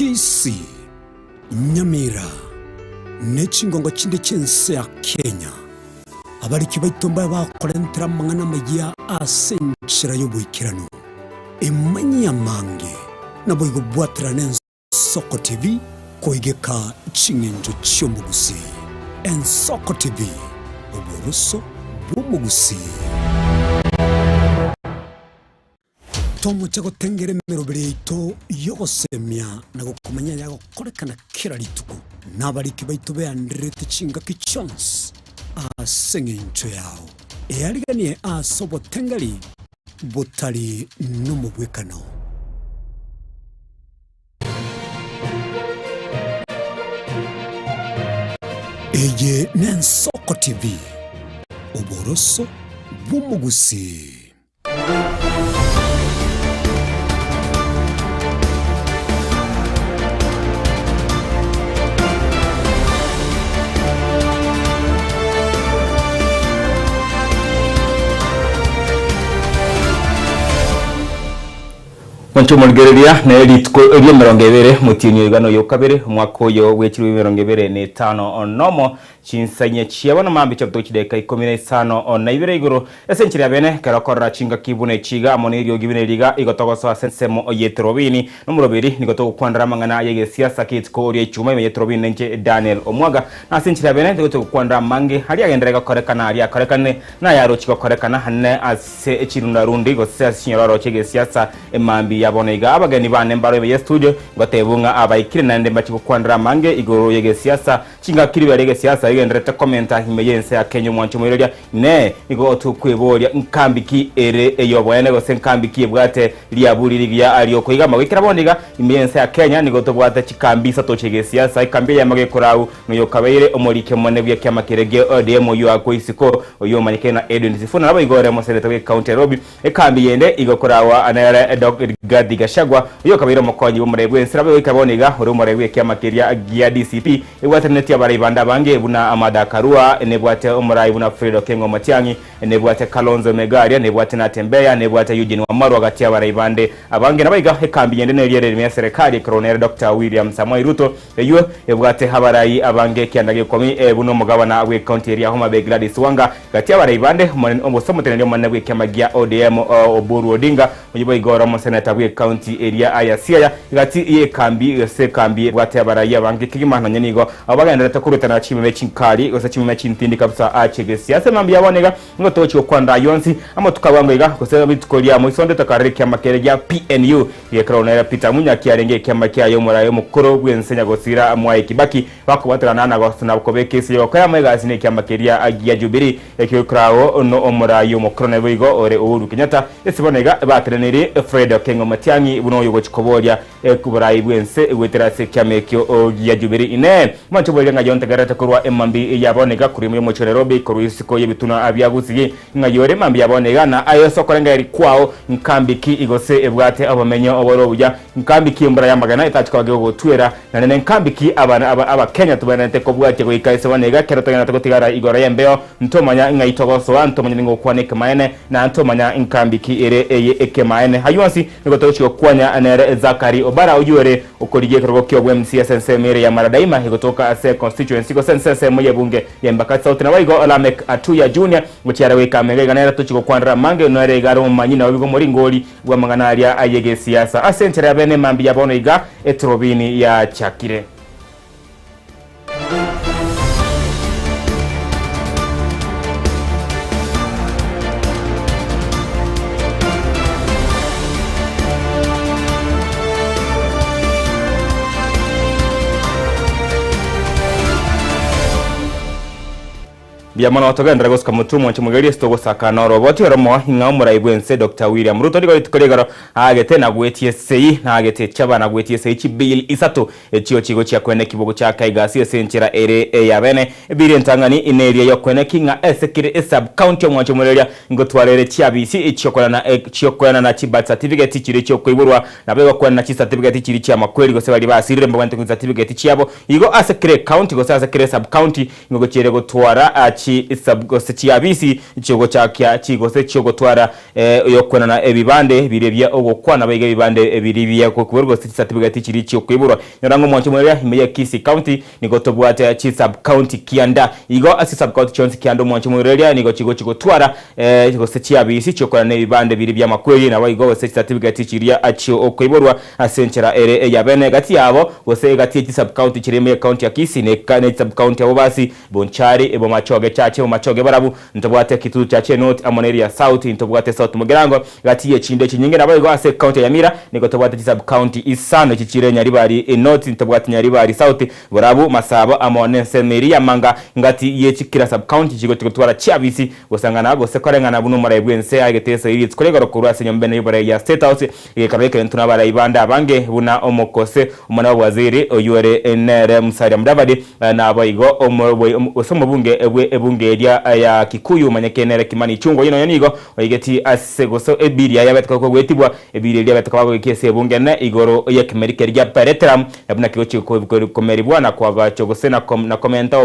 Kisii, Nyamira, ne chingongo chinde chi'ense ya Kenya. Abariki baito mbabe bakorentera amang'ana amayia ase enchera y'oboikeranu. Emanyie amange, naboigo bwaterane Ensoko TV koigeka ching'encho chi'omogusii. Ensoko TV, oboroso bw'omogusii. Tomoche gotengera emeroberi yaito y'ogosemia na gokomanya ayagokorekana kera rituko, na abariki baito beandererete chingaki chionsi ase engencho yao. Eariganie ase obotengeri botari nomobwekano. Eye n'Ensoko TV, oboroso bw'omogusii. Monche omorigereria, na rituko ri'emerongo ebere, motienyi oiga noyo okabere, omwaka oyo bw'echilifu emerongo ebere na etano nomo, Chinsanye chia bono mambia chiabutoka chidakika ikomi na isano na ibere igoro, ase enchera ya bene, ekero okorora chingaki buna echi iga amo neriogi buna eri iga, igo togosoa ase ensemo y'etorobini. Nomoroberi nigo togokwanera amang'ana y'egesiasa k'rituko ria Ichuma ime y'etorobini nenche Daniel Omwaga. Na ase enchera ya bene nigo togokwanera amange aria agenderere gokorekana aria akorekanire, na ayarochie gokorekana ane ase chirundarundi gose ase chinyororo chi'egesiasa emambia ya bono iga. Abageni bane mbaro ime y'estudio, ngotebiwu ng'a abaikire naende mbachie gokwanera amange igoro y'egesiasa Chingaki ribaga ri'egesiasa rigendererete komenta ime y'ense ya Kenya omwancho omoiroria, Inee, nigo tokweboria nkambi ki ere ey'oboene gose nkambi ki ebwate riaburi rigiya ri'okoigama? Goikera bono iga, ime y'ense ya Kenya nigo tobwate chikambi isato chi'egesiasa, ekambi eyemo gekorau noyokabeire omoriki omonene bw'ekiama keria gia ODM oyio akwe isiko oyio omanyekaine na Edwin Sifuna naboigo ore omoseneta bw'ecounty ya Nairobi Ekambi yende igo koragwa nere Dok. Rigathi Gachagua, oyio okabeire omokonyi bw'omorai bw'ense naboigo goika bono iga ore omorai bw'ekiama keria gia DCP, ebwatanetie abarai bande abange buna Martha Karua, nebwate omorai buna Fred Okengo Matiang'i, nebwate Kalonzo Megaria, nebwate Natembeya, nebwate Eugene Wamalwa gati y'abarai bande abange. Naboigo ekambi yende neria ere ime ya serekari ekerorwa nere Doctor William Samoei Ruto, Eyio ebwate abarai abange ekianda gi'ikomi, buna omogabana bw'ecounty eria Homa Bay Gladys Wanga, gati y'abarai bande, omonene gose omoteneneri omonene bw'ekiama gia ODM Oburu Odinga, oyio boigo ore omoseneta bw'ecounty eria ya Siaya, gati y'ekambi gose ekambi ebwate abarai abange kegima nonya nigo abwo bagendererete korwetana chimeme chinkari gose chimeme chintindi kabisa chi'egesiasa. Emambia ya bono iga Nigo togochia gokwanera ayio onsi amatuko a bwango iga, gose rituko ria moisonde tokarora ekiama keria gia PNU gekerorwa nere Peter Munya kiarenge ekiama kiaye omoraia omokoro bw'ense nyagosira Mwai Kibaki bakobwaterana na na kobeka ase yokoyama egasi nekiama keria gia Jubilee ekio gekoragwo no omoraia omokoro naboigo ore Uhuru Kenyatta ase bono iga bateneniri Fred Okengo Matiang'i buna oyogochia koboria Oborai bw'ense goetera ase ekiama ekio gia Jubilee. Inee! Mwanche boigo ng'a yontegererete korwa emambia ya bono iga korwa ime y'omochie o Nairobi, korwa isiko y'ebitunwa bia Gusii, ng'a yore emambia ya bono iga, na aye ase okorengereria kwao nkambi ki gose ebwate obomenyo obore obuya, nkambi ki embura y'amagena etache koba gegotwera, naende nenkambi ki abana aba Abakenya tobwenerete kobwatia goika ase bono iga ekero togendererete gotigara igoro y'embeo, ntomanya ng'ai togosoa, ntomanya ning'o ogokwana ekemaene, na ntomanya nkambi ki ere eye ekemaene. Ayio onsi Nigo togochia gokwania nere Zachary Obara oyio ore okorigia ekerogo ki'obwemc ase ensemo ere ya Maradaima egotoka ase constituency gose ase ensemo y'ebunge ya Embakasi South naboigo Lameck Atuya Junior gochia are goika amega iga nere tochia gokwanera amange nere iga are omomanyi naboigo omoringori bw'amang'ana aria ay'egesiasa ase enchera ya bene mambia bono iga eturubini yachakire. Mbuya mono togenderere gosuka motwe omwanche omogeri ase togosaka noroboti oromo ing'a omorai bw'ense Doctor William Ruto nigo rituko rigoro aagete na gwetia esegi na agete echaba na gwetia esegi chibill isato Echio chigochia kweneki bogochaka egasi ase enchera ere eyabene. Ebiri entang'ani neria y'okweneki ng'a ase kera esub-county omwancho omoreria ngotwara ere chiabisi chiokoenana chiokoenana chi-birth certificate chiria chiokoiborwa nabo egokoenana chi-certificate chiria chi'amakweri gose baria basirire mbabwenerete chi'certificate chiabo. Igo ase kera ecounty gose ase kera esub-county nigo gochiere gotwara chi. chisub gose chiabisi chiogochakia chi gose chiogotwara oyokwenana ebibande biria bia ogokwana baiga ebibande biria bia gokoiborwa gose chisatibigeti chiria chiokoiborwa. Nyora ng'a omwancho moria ime ya Kisii County nigo tobwate chisub county kianda. Igo ase chisub county chionsi kianda omwancho moria nigo chigochi gotwara gose chiabisi chiokoenana ebibande biria bi'amakweri naboigo gose chisatibigeti chiria chiokoiborwa Ase enchera ere eyabene egati yabo, gose egati ye chisub-county chire ime y'ecounty ya Kisii ne ne chisub-county ya Bobasi, Bonchari, Bomachoge Chache, Bomachoge Barabu, ntobwate Kitutu Chache North amo neria ya South, ntobwate South Mugirango, egati y'echinde chinyinge. Naboigo ase ecounty ya Nyamira nigo tobwate chisub-county isano echi chire Nyaribari North, ntobwate Nyaribari South, Borabu, Masabo amo nensemo eria ya Manga. Ngati ye chikira sub-county chigochi gotwara chiabisi gosang'ana gose koreng'ana buna omorai bw'ense aegete esegi rituko rigoro korwa ase enyomba ene y'oborai ya State House. Egekaro ekerentwe nabarai bande abange, buna omokose omone bw'abawaziri, oyio ore nere Musalia Mudavadi, naboigo gose omobunge bwe ebunge eria ya Kikuyu omanyeke nere Kimani Ichung'wa. Oyio nonya nigo oigeti ase gose ebill yaye yabete kogoetigwa, ebill eria yabete koba goikia ase ebunge ene igoro y'ekemeri keria gia Pyrethrum, na buna kegochia komerigwa na koagachwa gose na komenta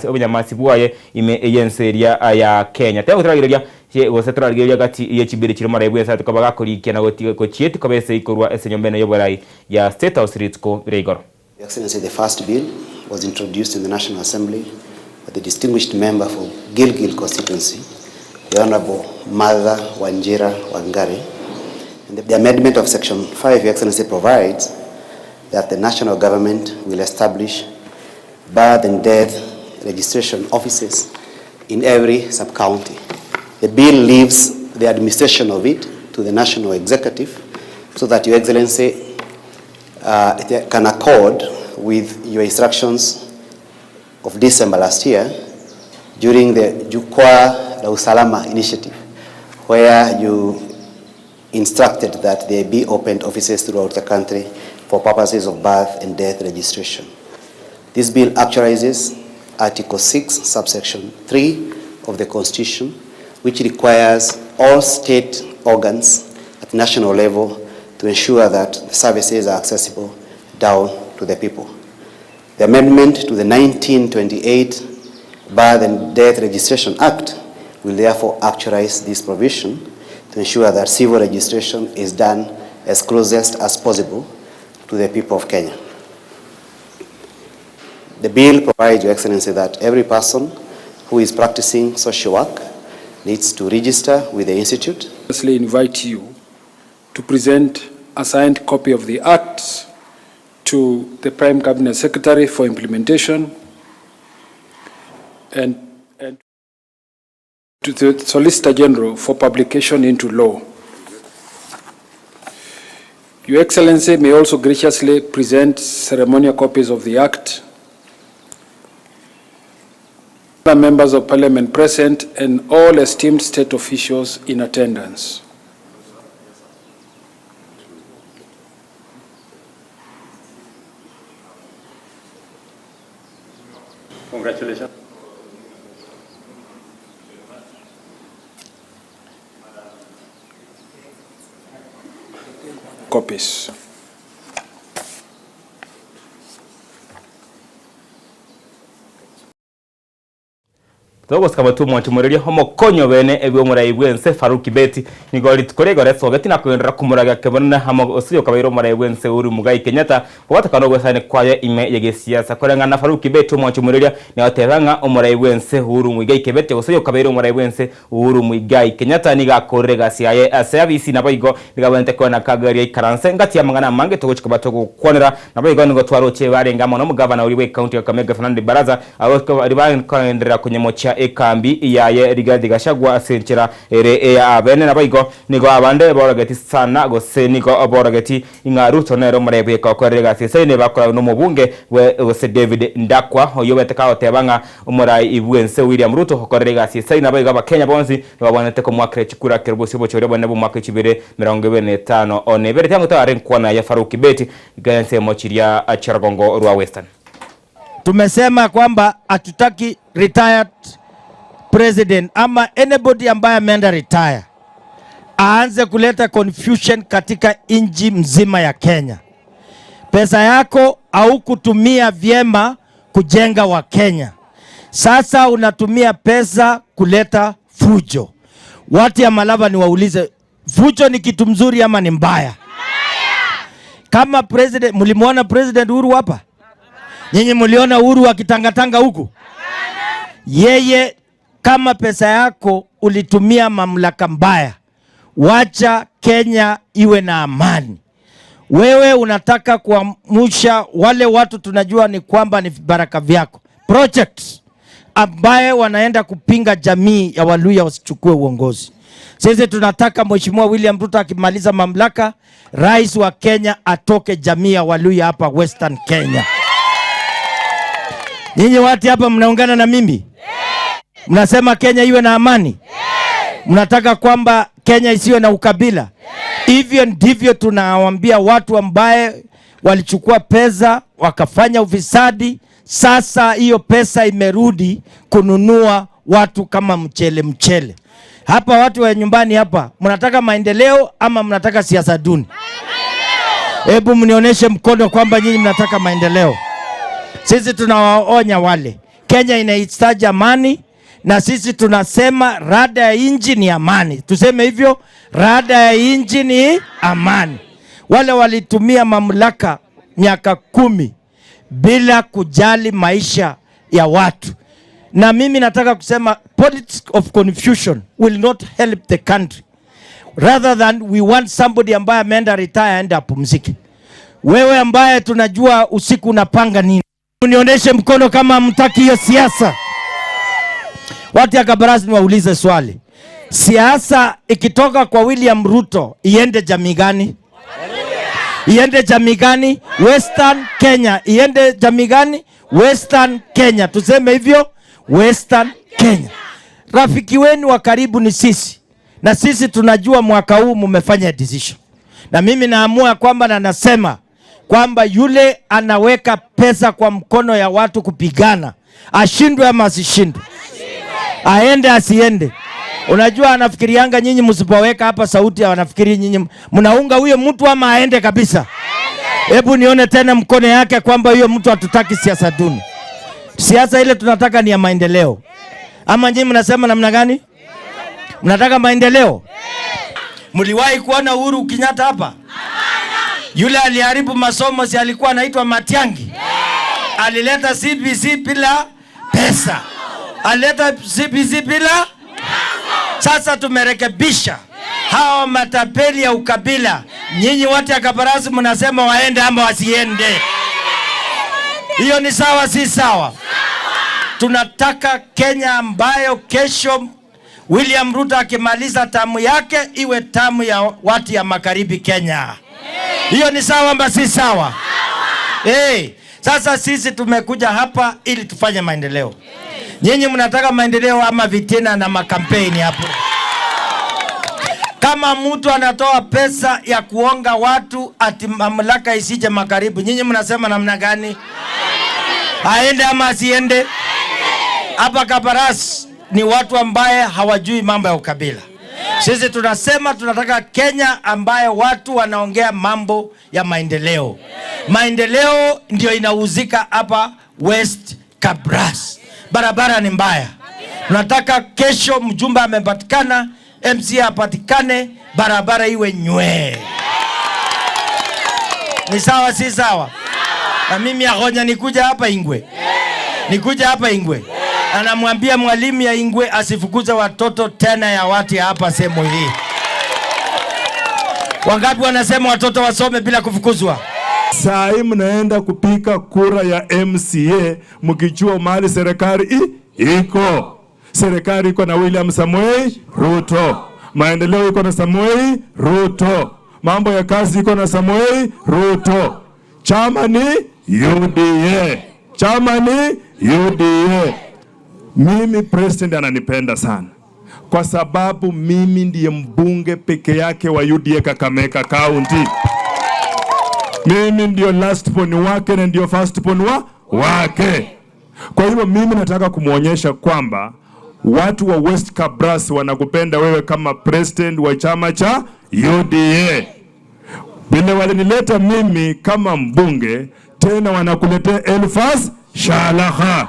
obonyamasi bwaye ime y'ense eria ya Kenya. Teba gotaragereria Gose torarigererie gati ye chibiri chiria omorai bw'ense atokoba gakorikia na gotiga gochieti koba esegi korwa ase enyomba ene y'oborai ya State House rituko riria igoro. Your Excellency, the first bill was introduced in the National Assembly by the distinguished member for Gilgil constituency, the Honorable Martha Wanjira Wangari. And the amendment of Section 5, Your Excellency, provides that the national government will establish birth and death registration offices in every sub-county. The bill leaves the administration of it to the national executive so that Your Excellency uh, it can accord with your instructions of December last year during the Jukwaa la Usalama initiative where you instructed that there be opened offices throughout the country for purposes of birth and death registration. This bill actualizes Article 6, subsection 3 of the Constitution, which requires all state organs at national level to ensure that the services are accessible down to the people. The amendment to the 1928 Birth and Death Registration Act will therefore actualize this provision to ensure that civil registration is done as closest as possible to the people of Kenya. The bill provides, Your Excellency, that every person who is practicing social work needs to register with the institute. I invite you to present a signed copy of the Act to the Prime Cabinet Secretary for implementation and, and to the Solicitor General for publication into law. Your Excellency may also graciously present ceremonial copies of the Act. Other members of Parliament present and all esteemed state officials in attendance. Congratulations. Copies. Togosika batwe omwancho moreria omokonyi obene bw'omorai bw'ense Farouk Kibet nigo rituko riaigoro esogeti na kogenderera komoragia kebonene amo gose okabeire omorai bw'ense Uhuru Muigai Kenyatta kobwatekana nogwesani kwaye ime y'egesiasa. Koreng'ana na Farouk Kibet omwancho moreria nigo agoteba ng'a omorai bw'ense Uhuru Muigai Kibet gose okabeire omorai bw'ense Uhuru Muigai Kenyatta nigo akorire egasi yaye ase abisi naboigo nigo abwenerete koena kagaria aikaranse ngati y'amang'ana amange togochi koba togokwanera naboigo nigo twaroche barenge amo nomogavana oria bw'ecounty ya Kakamega Fernand Barasa Abwo baria bakogenderera konyemochia ekambi yaye Rigathi Gachagua ase enchera ere ey'abeene. Naboigo nigo abande borogeti sana gose nigo borogeti ing'a Ruto nere omorai bweka okorera egasi esaine bakoragwa nomobunge bwe gose David Ndakwa oyio obete kagoteba ng'a omorai bwense William Ruto okorera egasi esaine. Naboigo abakenya bonsi nibabwenerete komoakera chikura kero bosio obochori obonene bw'omwaka echibere 25 one ibere. Tiango tare enkwana ya Farouk Kibet iga ensemo chiria chi'orogongo rwa Western. Tumesema kwamba hatutaki retired president ama anybody ambaye ameenda retire aanze kuleta confusion katika nchi mzima ya Kenya. Pesa yako haukutumia vyema kujenga wa Kenya. Sasa unatumia pesa kuleta fujo. Watu ya Malava niwaulize, fujo ni kitu mzuri ama ni mbaya? Kama president, mlimuona President Uhuru hapa? Nyinyi mliona Uhuru akitangatanga huku? Yeye kama pesa yako ulitumia mamlaka mbaya, wacha Kenya iwe na amani. Wewe unataka kuamsha wale watu tunajua ni kwamba ni baraka vyako projects ambaye wanaenda kupinga jamii ya Waluhya wasichukue uongozi. Sisi tunataka Mheshimiwa William Ruto akimaliza mamlaka, rais wa Kenya atoke jamii ya Waluhya hapa Western Kenya. Nyinyi watu hapa mnaungana na mimi? Mnasema Kenya iwe na amani? Mnataka kwamba Kenya isiwe na ukabila? Hivyo ndivyo tunawaambia watu ambaye walichukua pesa wakafanya ufisadi. Sasa hiyo pesa imerudi kununua watu kama mchele mchele. Hapa watu wa nyumbani hapa, mnataka maendeleo ama mnataka siasa duni? Hebu mnionyeshe mkono kwamba nyinyi mnataka maendeleo. Sisi tunawaonya wale, Kenya inahitaji amani, na sisi tunasema rada ya inji ni amani. Tuseme hivyo, rada ya inji ni amani. Wale walitumia mamlaka miaka 10 bila kujali maisha ya watu. Na mimi nataka kusema politics of confusion will not help the country. Rather than we want somebody ambaye ameenda retire aende apumzike. Wewe ambaye tunajua usiku unapanga nini? Unionyeshe mkono kama hamtaki hiyo siasa. Watu ya Kabras niwaulize swali. Siasa ikitoka kwa William Ruto iende jamii gani? Iende jamii gani? Western Kenya. Iende jamii gani? Western Kenya. Tuseme hivyo, Western Kenya. Rafiki wenu wa karibu ni sisi. Na sisi tunajua mwaka huu mmefanya decision. Na mimi naamua kwamba na nasema kwamba yule anaweka pesa kwa mkono ya watu kupigana, ashindwe ama asishindwe, aende asiende. Unajua anafikirianga nyinyi msipoweka hapa sauti wanafikiri nyinyi mnaunga huyo mtu ama aende kabisa. Hebu nione tena mkono yake kwamba huyo mtu hatutaki siasa duni. Siasa ile tunataka ni ya maendeleo. Ama nyinyi mnasema namna gani? Mnataka maendeleo? Mliwahi kuona Uhuru Kenyatta hapa? Yule aliharibu masomo, si alikuwa anaitwa Matiang'i? Alileta CBC bila pesa. Alileta CBC bila. Sasa tumerekebisha hawa matapeli ya ukabila. Nyinyi watu ya Kabras mnasema waende ama wasiende? Hiyo ni sawa, si sawa? Tunataka Kenya ambayo kesho William Ruto akimaliza tamu yake iwe tamu ya watu ya magharibi Kenya. Hiyo ni sawa ama si sawa? Hey, sasa sisi tumekuja hapa ili tufanye maendeleo. Nyinyi mnataka maendeleo ama vitina na makampeni hapo? Kama mtu anatoa pesa ya kuonga watu ati mamlaka isije magharibi, nyinyi mnasema namna gani? Aende ama asiende? Hapa Kabras ni watu ambaye hawajui mambo ya ukabila. Sisi tunasema tunataka Kenya ambaye watu wanaongea mambo ya maendeleo. Maendeleo ndio inauzika hapa West Kabras. Barabara ni mbaya. Tunataka kesho mjumbe amepatikana, MC apatikane, barabara iwe nywee. Ni sawa si sawa? Na mimi Agonya nikuja hapa Ingwe. Nikuja hapa Ingwe. Anamwambia mwalimu ya Ingwe asifukuze watoto tena ya watu ya hapa sehemu hii. Wangapi wanasema watoto wasome bila kufukuzwa? Saa hii mnaenda kupika kura ya MCA mkijua mahali serikali iko. Serikali iko na William Samoei Ruto. Maendeleo iko na Samoei Ruto. Mambo ya kazi iko na Samoei Ruto. Chama ni UDA. Chama ni UDA. Mimi president ananipenda sana kwa sababu mimi ndiye mbunge peke yake wa UDA Kakamega County. Mimi ndio last born wake na ndio first born wake. Kwa hivyo mimi nataka kumwonyesha kwamba watu wa West Kabras wanakupenda wewe kama president wa chama cha UDA. Vile walinileta mimi kama mbunge, tena wanakuletea Elfas Shalaha.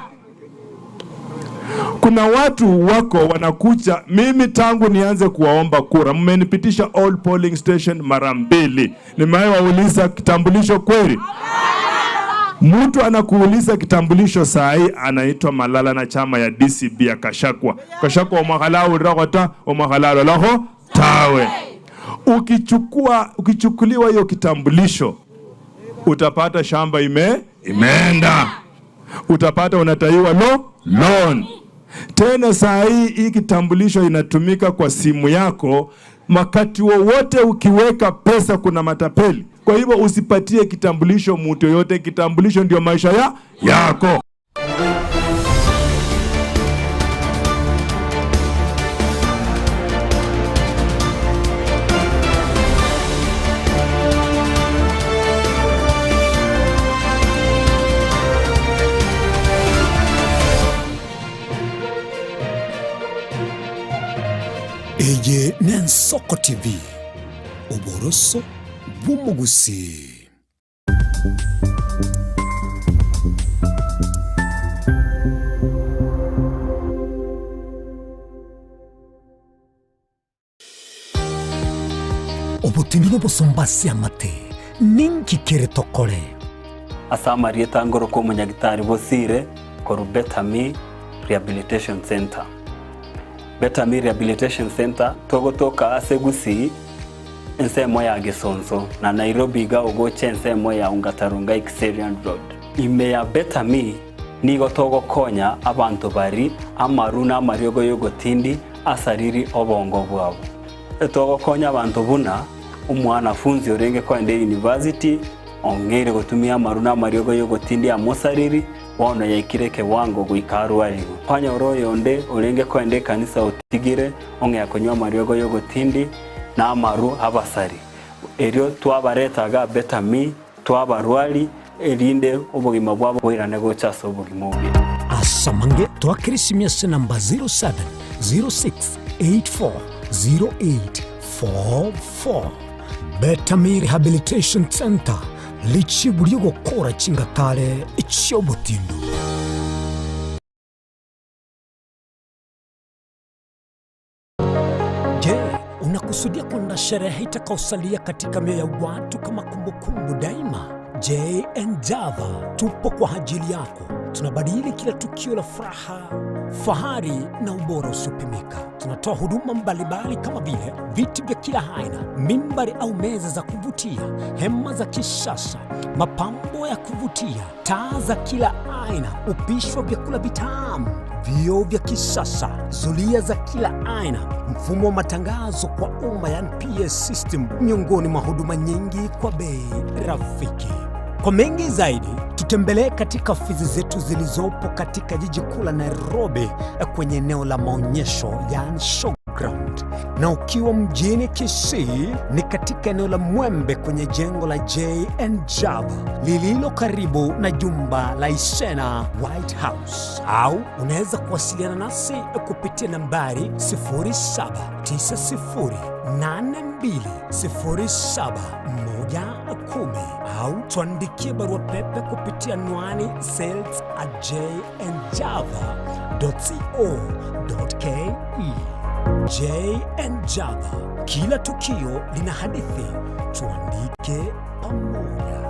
Kuna watu wako wanakuja, mimi tangu nianze kuwaomba kura, mmenipitisha all polling station mara mbili, nimewahi wauliza kitambulisho kweli? Mtu anakuuliza kitambulisho saa hii anaitwa Malala na chama ya DCB ya Kashakwa. Kashakwa omwakhala ulirokho omwakhala alolakho tawe. Ukichukua ukichukuliwa hiyo kitambulisho utapata shamba ime imeenda, utapata unataiwa lo loan. Tena saa hii hii kitambulisho inatumika kwa simu yako, wakati wowote ukiweka pesa kuna matapeli. Kwa hivyo usipatie kitambulisho mtu yoyote, kitambulisho ndio maisha ya yako. Eye n'Ensoko TV, oboroso bw'omogusii. Obotindi n'obosomba ase amate, ninki kere tokore? Ase amarieta ngorokwa omonyagitari Bosire korwa Better Me Rehabilitation Centre. Better Me Rehabilitation Centre togotoka ase Gusii ensemo ya Gesonso na Nairobi iga ogocha ensemo ya Ongata Rongai Kiserian Road. Ime ya Better Me nigo togokonya abanto bari amaru na amariogo y'ogotindi asariri obongo bwabo. Togokonya abanto buna omwanafunzi orenge kogenda eyunivasiti ong'eire gotumia amaru na amariogo y'ogotindia amosariri, bono yaikire ekewango goika arwarigwe. Kwanyora oyonde orenge kogenda ekanisa otigire ong'ea konywa amariogo y'ogotindi na amaru abasari. Erio twabareta iga Better Me, twabarwari, erinde obogima bwabo boirane gocha ase obogima obuya. Ase amange toakere esimi ase namba 0706840844. Better Me Rehabilitation Centre, richibu ri'ogokora chingatare chi'obotindu. Je, unakusudia kwenda sherehe itakaosalia katika mioyo ya watu kama kumbukumbu daima? JN Java tupo kwa ajili yako. Tunabadili kila tukio la furaha, fahari na ubora usiopimika. Tunatoa huduma mbalimbali kama vile viti vya kila aina, mimbari au meza za kuvutia, hema za kisasa, mapambo ya kuvutia, taa za kila aina, upishi wa vyakula vitamu, vioo vya kisasa, zulia za kila aina, mfumo wa matangazo kwa umma yani PA system, miongoni mwa huduma nyingi kwa bei rafiki. Kwa mengi zaidi, tutembelee katika ofisi zetu zilizopo katika jiji kuu la Nairobi kwenye eneo la maonyesho yani showground, na ukiwa mjini Kisii ni katika eneo la Mwembe kwenye jengo la JN Java lililo karibu na jumba la Isena White House, au unaweza kuwasiliana nasi kupitia nambari 0790820710 au tuandikie barua pepe kupitia anwani sales@jnjava.co.ke. JN Java, kila tukio lina hadithi, tuandike pamoja.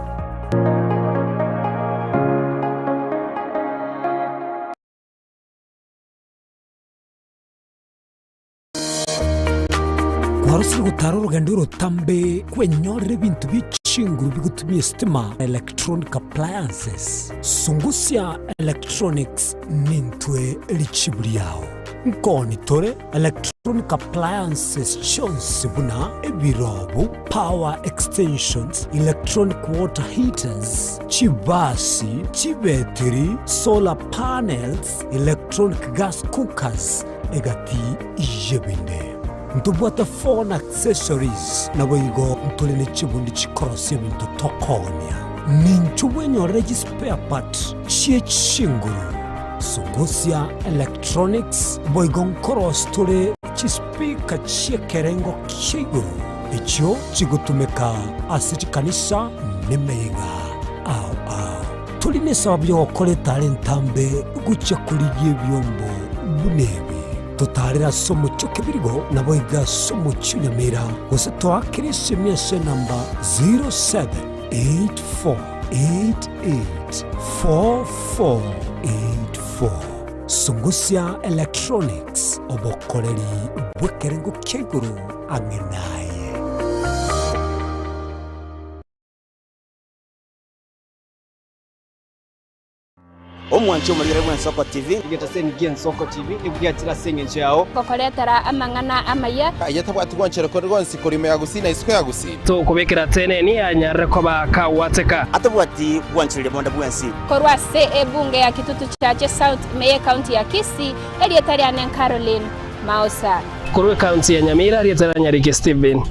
Kwarosire gotara orogendo orotambe kwenyorera ebinto bie chinguru bigotumia esitima na electronic appliances. Sungusia Electronics nintwe richibu riao. Nkoni tore electronic appliances chionsi buna ebirobu, power extensions, electronic water heaters, chibasi, chibetiri, solar panels, electronic gas cookers, egati y'ebinde. Ntobwate phone accessories, naboigo ntore ne chibundi chikorosia ebinto tokoonia. Ninchu bwenyorere chispare part chie chinguru. Sungusia Electronics boigo nkorosia tore chispeaker chi'ekerengo kia igoro echio chigotumeka ase chikanisa nemeyega ao ao. Tori nesababu y'ogokora etara entambe gochia korigia ebiombo. buna ebi, totaarere ase omochie o Kebirigo, naboigo ase omochie o Nyamira, gose toakere esemi ase enamba 0784884484. Sungusia Electronics, obokoreri bw'ekerengo kia igoro ang'e naye. Omwanchi omorigere bw'Ensoko TV. Egetaseni gi'Ensoko TV nigo giachire ase engencho yao. Gokoretera amang'ana amaya. Aye tabwati gwanchera konde gwonsi korwa ime ya Gusii na isiko ya Gusii. Tokobekera teneni anyarire koba kagwateka. Atabwati gwanchereria bonde bwensi. Korwa ase ebunge ya Kitutu Chache South ime y'Ekaunti ya Kisii, erieta riane Caroline Mausa. Korwa ekaunti ya Nyamira, erieta ria Nyariki Stephen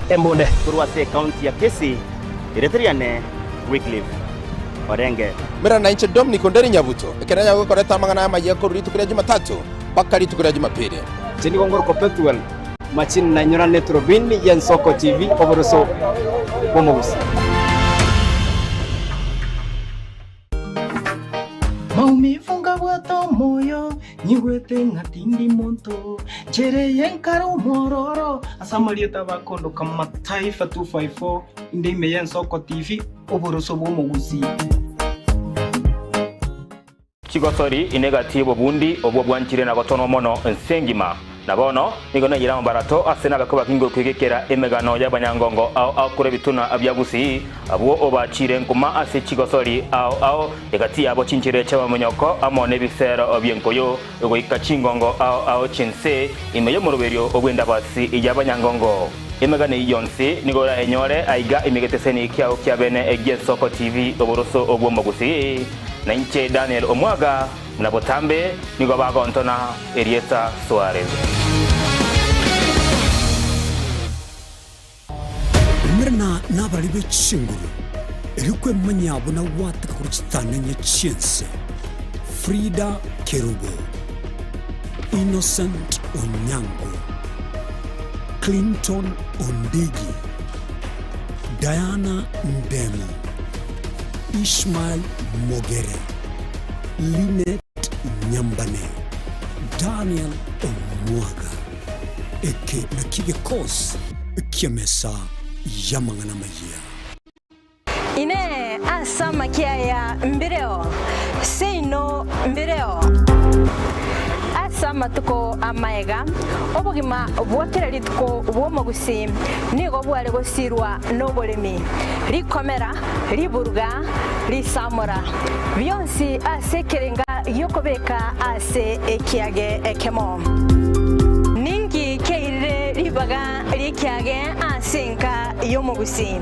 Embunde. Korwa ase ekaunti ya Kisii, erieta riane Wycliffe Orenge. Mera nainche Dominic Onderi Nyabuto, ekero nyagokoreta amang'ana amayia korwa rituko ria Jumatatu mpaka rituko ria Jumapili. Inche nigo ngorokwa Pethuel Machini nainyorane eturubini y'Ensoko TV oboroso bw'omogusii. Maumivu nkabwata omoyo, nyigwete ng'a tindi monto, Nchera eye nkare omwororo, ase amarieta bakondoka Mataifa 254, inde ime y'Ensoko TV, oboroso bw'omogusii. Chigosori ine egati y'obobundi obwo bwanchire na gotonwa mono ense engima. Na bono nigo naiyire amabarato ase nabekwa bakinge okwegekera emegano y'abanyangongo ao ao korwa ebituna bia Gusii, abwo obachiire nkuma ase chigosori ao ao, egati yabo chinchera chi'amamonyoko amo nebisero bi'enkoyo, goika chingongo ao ao chi'ense ime y'omoroberio bw'endabasi y'abanyangongo. Emegano eyio yonsi nigo orayenyore aiga ime egeteseni kiao kia bene gi'Ensoko TV oboroso bw'Omogusii. Na inche Daniel Omwaga, buna botambe nigo bagontona erieta Suarez. Umerana nabarari be chinguru, erio kwemanyia buna gwateka korwa chitananya chi'ense. Frida Kerubo, Innocent Onyango, Clinton Ondigi, Diana Ndemo, Ishmael Mogere, Linet Nyambane, Daniel Omwaga. Eke nakio gekosi ki'emesa y'amang'ana amayia. Inee! Ase amakia aya mbireo? Seino mbireo. Ase amatuko amaega, obogima bwa kera rituko bw'omogusii nigo bware gosirwa noboremi, rikomera, riburuga, risamora, bionsi ase ekerenga gi'okobeka ase ekiage ekemo. Ninki kiairire ribaga ri'ekiage ase enka y'omogusii?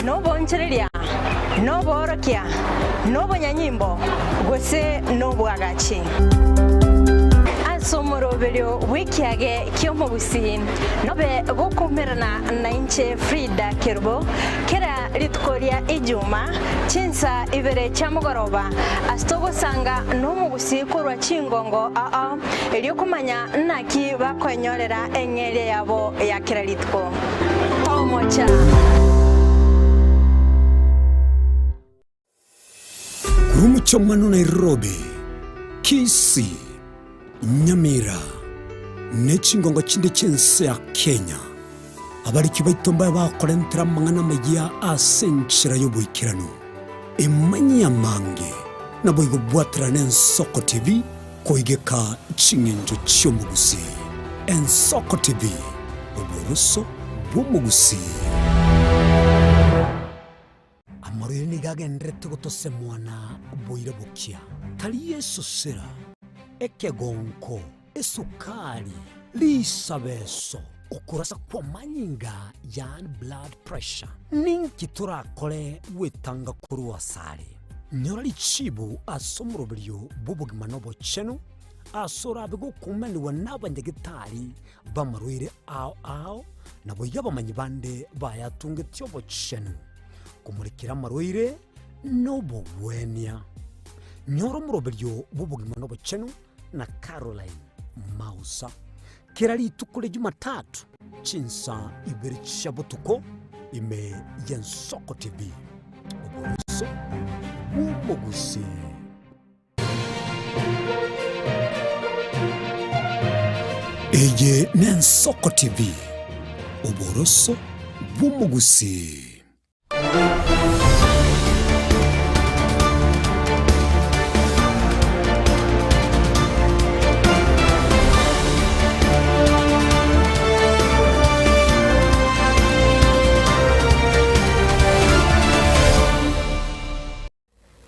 Nobonchereria, noboorokia, nobonyanyimbo, gose nobwagachi? Ase omoroberio bw'ekiage ki'omogusii nobe gokoumerana nainche Frida Kerubo kera rituko ria Ijuma chinsa ibere chia mogoroba ase togosanga nomogusii korwa chingongo ao erio komanya naki bakoenyorera eng'eria yabo ya kera rituko. Tomocha! Korwa omochie Nairobi, Kisii, Nyamira, ne chingongo chinde chi'ense ya Kenya, abariki baito mbabe bakorentera amang'ana amayia ase enchera y'oboikeranu. Emanyie amange, naboigo bwaterane Ensoko TV koigeka ching'encho chi'omogusii. Ensoko TV, oboroso bw'omogusii. Amarwaire nigo agendererete gotosemwana boira bokia, tari esosera, ekegonko, esukari, risabeso, okorasa kw'amanyinga, yaani blood pressure. Ninki torakore gwetanga korwa asare? Nyora richibu ase omoroberio bw'obogima na obochenu, ase orabe gokumanigwa n'abanyagitari b'amarwaire ao ao, naboigo abamanyi bande bayatungetie obochenu, komorekera amarwaire nobogwenia. Nyora omoroberio bw'obogima nobochenu na Caroline Mausa, kera rituko ria Jumatatu chinsa ibere chia botuko ime y'Ensoko TV, oboroso bw'omogusii. Eye n'Ensoko TV, oboroso bw'omogusii.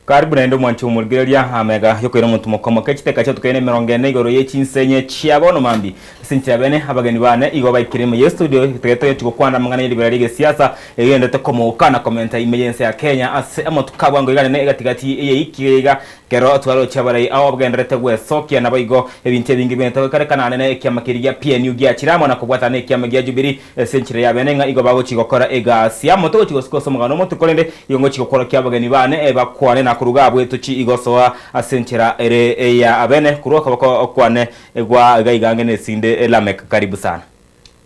Karibu naende omwanchi omorigereria amega yokoira omonto mokomoke chidakika chiatukaine emerongo ene igoro ye chinsenye chia bono mambi. Ase enchera bene abageni bane igo baikire ime ye studio togete togochi gokwana amang'ana ye ribera ria egesiasa egenderete komoka na komenta ime y'ense ya Kenya ase amatuko a bwango iga nene egatigati eyeiki iga Kero twaroche abarai ao bagendererete gwesokia, naboigo ebinto ebinge bigendererete goikarekana nene ekiama keria gia PNU giachire amo na kobwatana nekiama gia Jubilee ase enchera y'abene ng'a igo bagochia gokora egasi amo. Togochia gosika ase omogano omote korende igo ngochia gokworokia abageni bane bakwane na koruga abwe tochie igosoa ase enchera ere eya abene korwa okoboko kwane gwa iga iga ange nesinde Lameck karibu sana.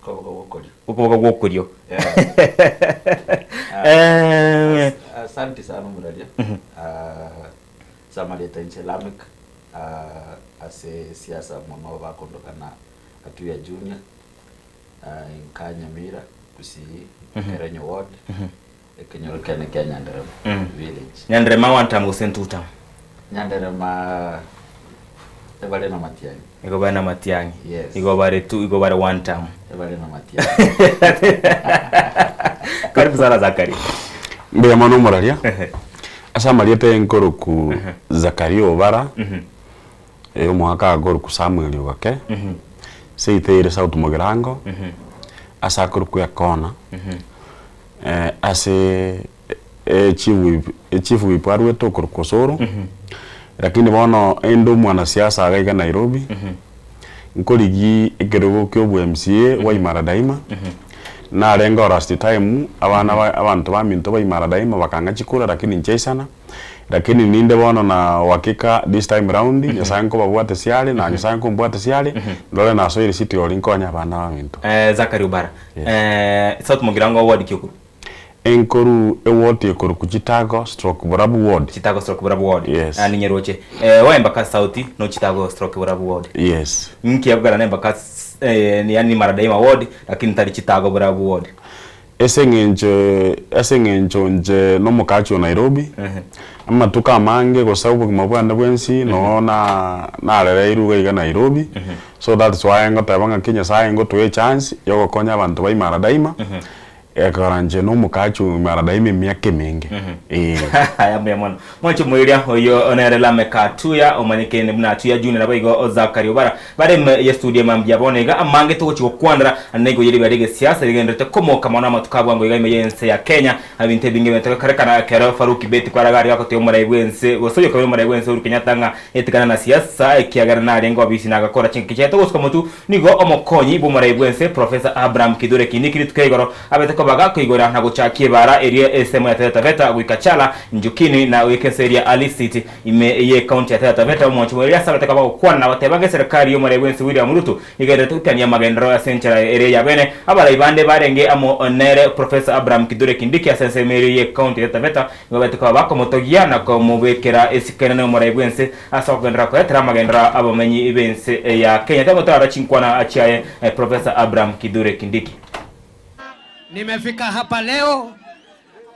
Okoboko gwokorio. Okoboko gwokorio. Yeah. Asante sana omuraria. Ase amarieta inche Lameck ase siasa mono bakondokana Atuya Junior nka Nyamira Gusii Kerenyo ward ekenyoro kiane kia Nyanderema village. Nyanderema one term gose two term? Nyanderema ebare na matiang'i. Igo bare na matiang'i. Yes. Igo bare two, igo bare one term. Ebare na matiang'i. Karibu sana Zachary. Mbuya mono omoraria. Ase amarieta aye nkoroku Zakaria Obara, omwaka akoruku Samuel Ogake, seito ere South Mugirango, ase akorokwa Ekona, ase echief whip echief whip arwete okorokwa Osoro, lakini bono inde omwanasiasa iga iga Nairobi, nkorigia ekerogo kia obo MCA bwa Imara Daima, narenge o last time, abana ba abanto baminto ba Imara Daima bakang'a chikura lakini nchaisana, lakini ninde bono na uhakika this time round, Nyasaye nkobabwatesia are, na Nyasaye nkombwatesia are, ndore nasoire city oria nkonye abana baminto. Zachary Obara, South Mugirango ward ki okorwa? Enkoru eward ekorokwa Chitago stroke Borabu ward. Chitago stroke Borabu ward. Yes. Ah, ninyeroche. Eh, wa Embakasi South no Chitago stroke Borabu ward. Yes. Inki yakogera na Embakasi eh, yani Maradaima ward lakini tari Chitago Borabu ward. Ase eng'encho ase eng'encho inche nomokachi o Nairobi, amatuko amange gose obogima bwane bwensi noo na narereirwe iga iga Nairobi, so that's why ngoteba ng'aki Nyasaye ngotoe echance yogokonya abanto ba Imaradaima, Ekero inche nomokachi o Maradaima emiaka emenge, ee. Aya mbuya mono. Mwanche omoiria oyo nere Lameck Atuya omanyekene buna Atuya Junior naboigo Zachary Obara bare ime ye studio mambia bono iga amange togochia gokwanera nigo ye ribaga ri'egesiasa rigendererete komoka mono amatuko a bwango iga ime y'ense ya Kenya ebinto ebinge bigento gokorekana ekero Farouk Beti kwaraga aria gotebia omorai bw'ense gose oyo okabera omorai bw'ense Uhuru Kenyatta ng'a etigana na siasa ekiagera narenge obisi na agakora chingaki chiaye togosuka motu Nigo omokonyi bw'omorai bw'ense, Professor Abraham Kithure Kindiki rituko igoro abete koba gakoigora na gochakia ebaara eria ensemo ya Taita Taveta goika Chala, Njukini na goika ense eria Alisit ime y'ecounty ya Taita Taveta. Omwanchi bw'eria ase abete koba gokwana na goteba ng'a eserekari y'omorai bw'ense William Ruto nigo egendererete goikania amagenderero ase enchera eria y'abene. Abarai bande barenge amo nere Professor Abraham Kithure Kindiki ase ensemo eria y'ecounty ya Taita Taveta nigo babete koba bakomotogia na komobekera esiko enene omorai bw'ense Ase okogenderera koetera amagenderero abamenyi b'ense ya Kenya tagotara chinkwana chiaye Professor Abraham Kithure Kindiki. Nimefika hapa leo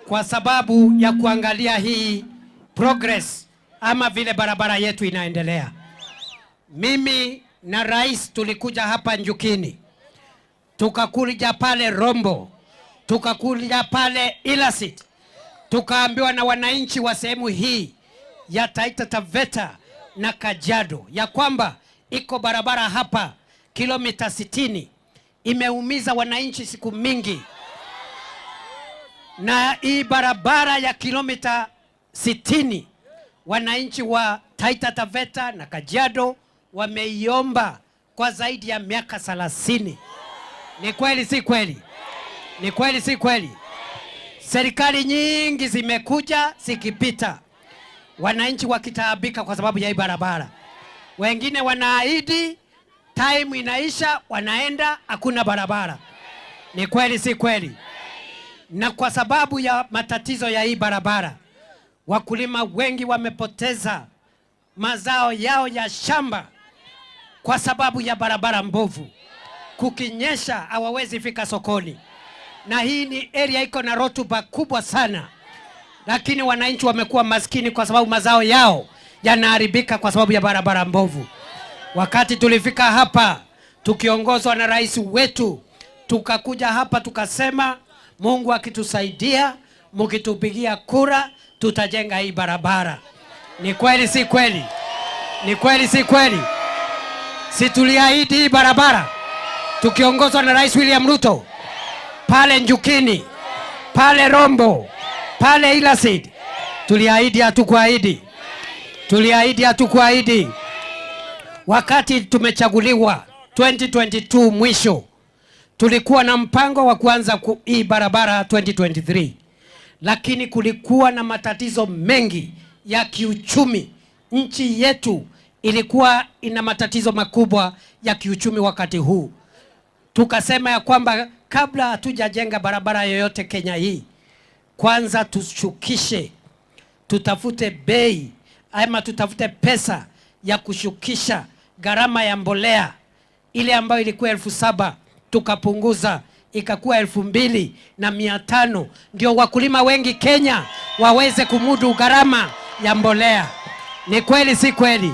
kwa sababu ya kuangalia hii progress ama vile barabara yetu inaendelea. Mimi na rais tulikuja hapa Njukini, tukakuja pale Rombo, tukakuja pale Ilasit, tukaambiwa na wananchi wa sehemu hii ya Taita Taveta na Kajiado ya kwamba iko barabara hapa kilomita 60 imeumiza wananchi siku mingi, na hii barabara ya kilomita 60 wananchi wa Taita Taveta na Kajiado wameiomba kwa zaidi ya miaka 30. Ni kweli si kweli? Ni kweli si kweli? Serikali nyingi zimekuja zikipita, wananchi wakitaabika kwa sababu ya hii barabara. Wengine wanaahidi, time inaisha, wanaenda hakuna barabara. Ni kweli si kweli? Na kwa sababu ya matatizo ya hii barabara, wakulima wengi wamepoteza mazao yao ya shamba kwa sababu ya barabara mbovu. Kukinyesha hawawezi fika sokoni, na hii ni area iko na rotuba kubwa sana, lakini wananchi wamekuwa maskini kwa sababu mazao yao yanaharibika kwa sababu ya barabara mbovu. Wakati tulifika hapa tukiongozwa na rais wetu, tukakuja hapa tukasema, Mungu akitusaidia, mkitupigia kura, tutajenga hii barabara. Ni kweli si kweli? Ni kweli si kweli? Si tuliahidi hii barabara tukiongozwa na Rais William Ruto pale Njukini, pale Rombo, pale Ilasid. Tuliahidi, hatukuahidi? Tuliahidi, hatukuahidi? Wakati tumechaguliwa 2022 mwisho, tulikuwa na mpango wa kuanza hii barabara 2023, lakini kulikuwa na matatizo mengi ya kiuchumi. Nchi yetu ilikuwa ina matatizo makubwa ya kiuchumi wakati huu. Tukasema ya kwamba kabla hatujajenga barabara yoyote Kenya hii, kwanza tushukishe, tutafute bei ama tutafute pesa ya kushukisha gharama ya mbolea ile ambayo ilikuwa 7,000 tukapunguza ikakuwa 2,500, ndio wakulima wengi Kenya waweze kumudu gharama ya mbolea. Ni kweli si kweli?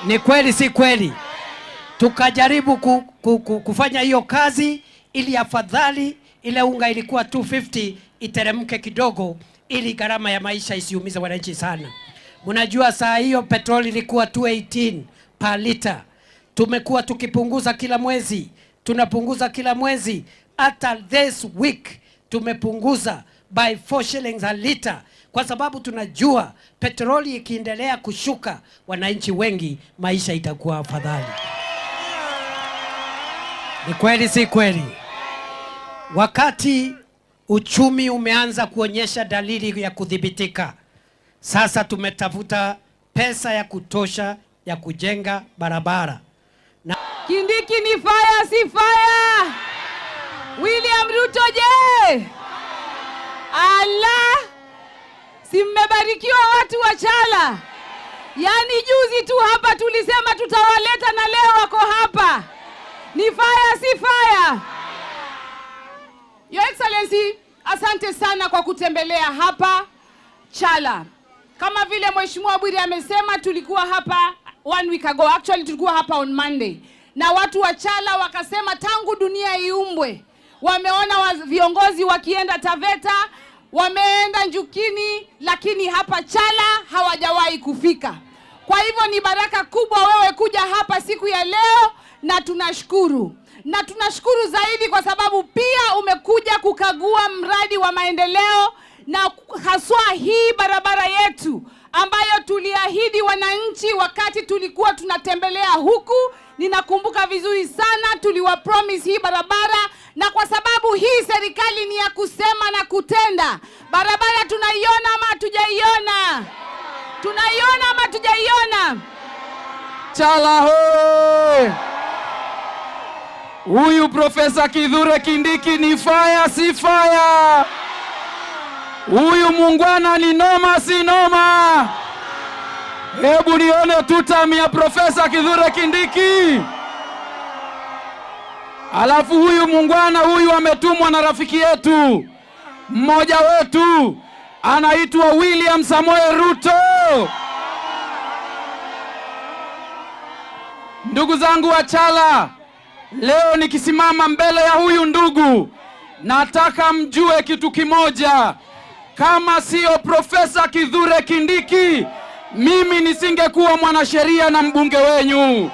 Ni kweli si kweli? Tukajaribu kufanya hiyo kazi ili afadhali ile unga ilikuwa 250 iteremke kidogo ili gharama ya maisha isiumize wananchi sana. Mnajua saa hiyo petroli ilikuwa 218 per liter. Tumekuwa tukipunguza kila mwezi, tunapunguza kila mwezi. Hata this week tumepunguza by 4 shillings a liter, kwa sababu tunajua petroli ikiendelea kushuka, wananchi wengi maisha itakuwa afadhali. Ni kweli si kweli? Wakati uchumi umeanza kuonyesha dalili ya kudhibitika, sasa tumetafuta pesa ya kutosha ya kujenga barabara. Na Kindiki ni fire si fire? William Ruto je? Ala, si mmebarikiwa watu wa Chala? Yaani juzi tu hapa tulisema tutawaleta na leo wako hapa. Ni fire si fire? Your Excellency, asante sana kwa kutembelea hapa Chala. Kama vile Mheshimiwa Bwire amesema, tulikuwa hapa 1 week ago. Actually tulikuwa hapa on Monday. Na watu wa Chala wakasema tangu dunia iumbwe wameona viongozi wakienda Taveta, wameenda Njukini, lakini hapa Chala hawajawahi kufika. Kwa hivyo ni baraka kubwa wewe kuja hapa siku ya leo, na tunashukuru. Na tunashukuru zaidi kwa sababu pia umekuja kukagua mradi wa maendeleo na haswa hii barabara yetu ambayo tuliahidi wananchi wakati tulikuwa tunatembelea huku. Ninakumbuka vizuri sana tuliwa promise hii barabara, na kwa sababu hii serikali ni ya kusema na kutenda, barabara tunaiona ama hatujaiona? Tunaiona ama hatujaiona? Chala hoe! Huyu Profesa Kithure Kindiki ni fire si fire? Huyu muungwana ni noma si noma? Hebu nione tutam ya Profesa Kithure Kindiki. Alafu huyu muungwana huyu ametumwa na rafiki yetu mmoja wetu anaitwa William Samoei Ruto. Ndugu zangu wa Chala, leo nikisimama mbele ya huyu ndugu, nataka mjue kitu kimoja. Kama sio Profesa Kithure Kindiki, mimi nisingekuwa mwanasheria na mbunge wenyu.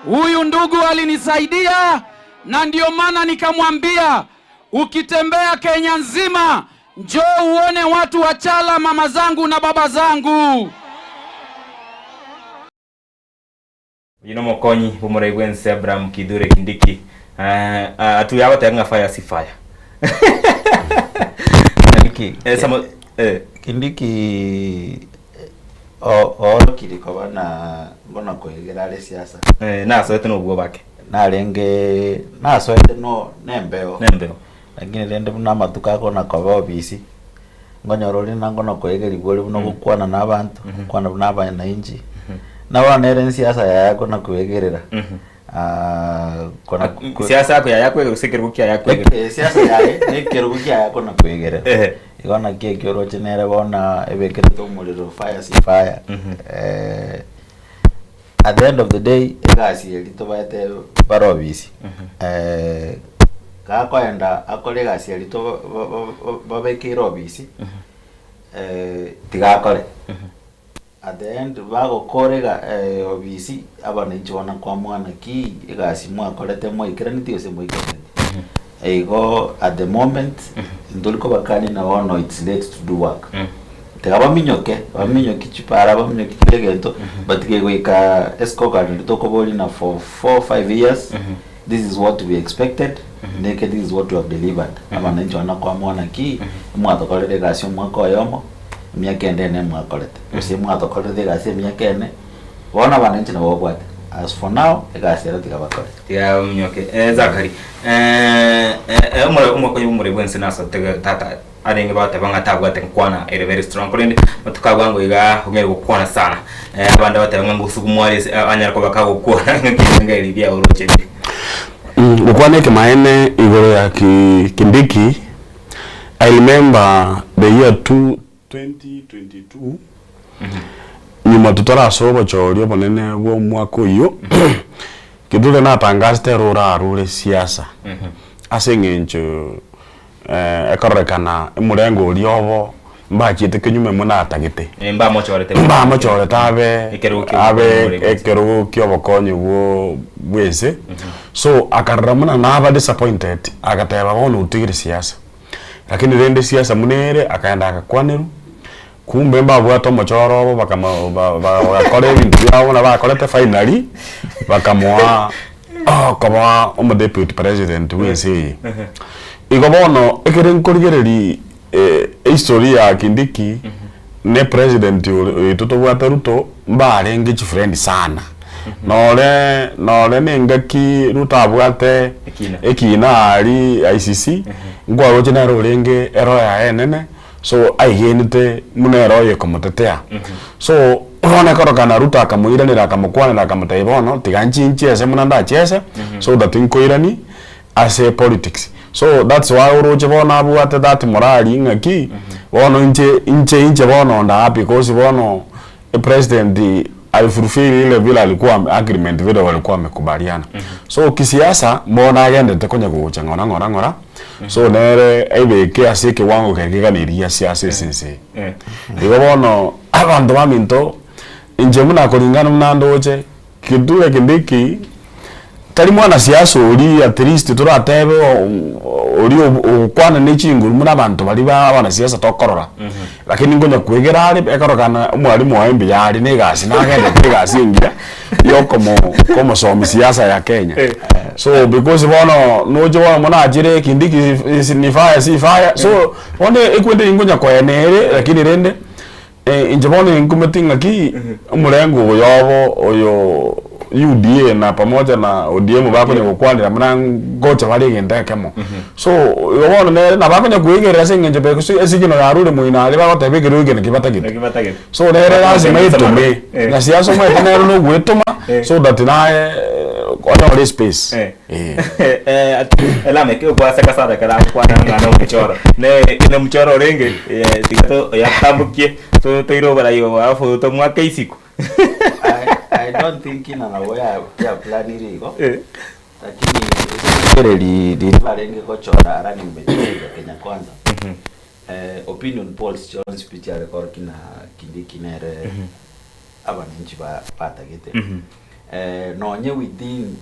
Huyu ndugu alinisaidia, na ndio maana nikamwambia ukitembea Kenya nzima njoo uone watu wa Chala, mama zangu na baba zangu. Uyu no mokonyi bw'omorai bwense Abraham Kithure Kindiki. Atu yagoteba ng'a fire si fire. Kindiki. Samo, Kindiki oorokire koba na mbona koigera are siasa. Nasoete nobwo bake. Narenge nasoete no nembeo. Nembeo. Lakini rende buna amatuko akona koba obisi. Ngonyora ore nango no koigerigwa ore buna gokwana na abanto, gokwana buna abananchi. Na bono nere ensiasa yaye akona koegerera. Kona Siasa yako yaye akoegerera gose ekerogo kiaye akoegerera? Esiasa yaye na ekerogo kiaye akona koegerera. Igo naki ekio oroche nere bono ebekerete omorero fire si fire. At the end of the day egasi eria tobaete bare obisi gakoenda akore egasi eria to babekeire obisi tiga akore. At the end bagokora ega obisi abananchi bono kwamua naki egasi mwakorete mwaikeraneti gose moikeraneti. Igo at the moment ntori kobakania na bono it's late to do work. Tiga baminyoke, baminyokie chipara, baminyokie kera egento, but kegoika escorecard riria tokoboria na for four, five years, this is what we expected, neke this is what we have delivered. Abananchi bono kwamua naki, mwatokorire egasi omwaka oyomo, emiaka ende ene mwakorete, gose mwatokorerete egasi emiaka ene, bono abananchi nabo babwate. As for now, egasi ero tiga bakore. Tiga baminyoke. Eh, Zachary, eh, eh, omore omokonyi bw'omoremi bwense nasotege tata arenge bagoteba ng'a tabwate nkwana ere very strong korende amatuko a bwango iga ong'e gokwana sana. Eh, abande bateba ng'a ngosugumwa are ase anyare koba kagokwana ng'aki ebirengererio ebi biago oroche bire. Gokwana ekemaene igoro ya ki Kindiki, I remember the year two, 2022, nyuma totarasoa obochori obonene bwa omwaka oyio, Kithure natangasete ere orarure siasa ase eng'encho ekororekana omorengo oria obo mbachiete kinyume buna atagete. Mbamochorete Mbamochorete abe abe ekerogo kiobokonyi bwo bwense. So akarora buna naba disappointed agateba bono otigire siasa. Lakini rende siasa buna ere akaenda agakwanerwa, kumbe mbabwate omochoro obo bakamo ba- ba- bagakora ebinto biabo buna bakorete finally, bakamoa okoba omodeputy president bwa ense eye. Igo bono ekere nkorigereria ehistory ya Kindiki na epresident ore oito tobwate Ruto, mbarenge chifriend sana. Nore nore na engaki Ruto abwate ekina aria ICC, nkwaroche nere orenge eroho yaye enene, so aigenete buna ere oyo ekomotetea. So bono ekorokana Ruto akamoiranera akamokwanera akamotebia bono tiga nchinchiese buna ndachiese, so that nkoiranie ase politics. So that's why oroche bono abwate that morali ng'aki, bono inche inche inche bono nda happy cause bono president alifulfill ile vile alikuwa agreement vile walikuwa wamekubaliana. So kisiasa bono agendete konya gocha ng'ora ng'ora ng'ora so nere aibeke ase ekewango kere keganeiri ase ase ase ense eye. Igo bono abanto baminto inche buna koringana buna ndoche Kithure Kindiki tari mwanasiasa oria at least toratebe oria ogokwana ne chinguru buna abanto baria ba abanasiasa tokorora, lakini nkonya kwegera are ekorokana omwalimu oye mbuya are na egasi nagendete egasi engiya ya okomo komosomia siasa ya Kenya. So because bono noche bono buna achire Kindiki ni fire si fire so bono ekwende nkonya koena ere lakini rende Inche bono ninkumeti ng'aki omorengo oyo obo oyo UDA na pamoja na ODM bakonya gokwanera buna ngocha bare egento ekemo. So igo bono nere nabo akonya koegerera ase eng'encho because esigino yarure moino aria bagoteba ekerogo eke naki batagete. So nere lazima etome, na siasa omanyete nere na ogoetoma so that naye onyore espace. Eh. Lameck okwaseka sana ekero agokwana ng'a nomochoro. Ne nomochoro orenge eh, tiga to oyatambokie to toire oborai obo alafu tomwake isiko. I, I don't think ng'a nabo ya ya planire igo lakini ase riria barenge gochora running mate ya Kenya Kwanza eh, opinion polls chionsi pi chiare korokia na Kindiki nere abananchi ba batagete eh, nonye within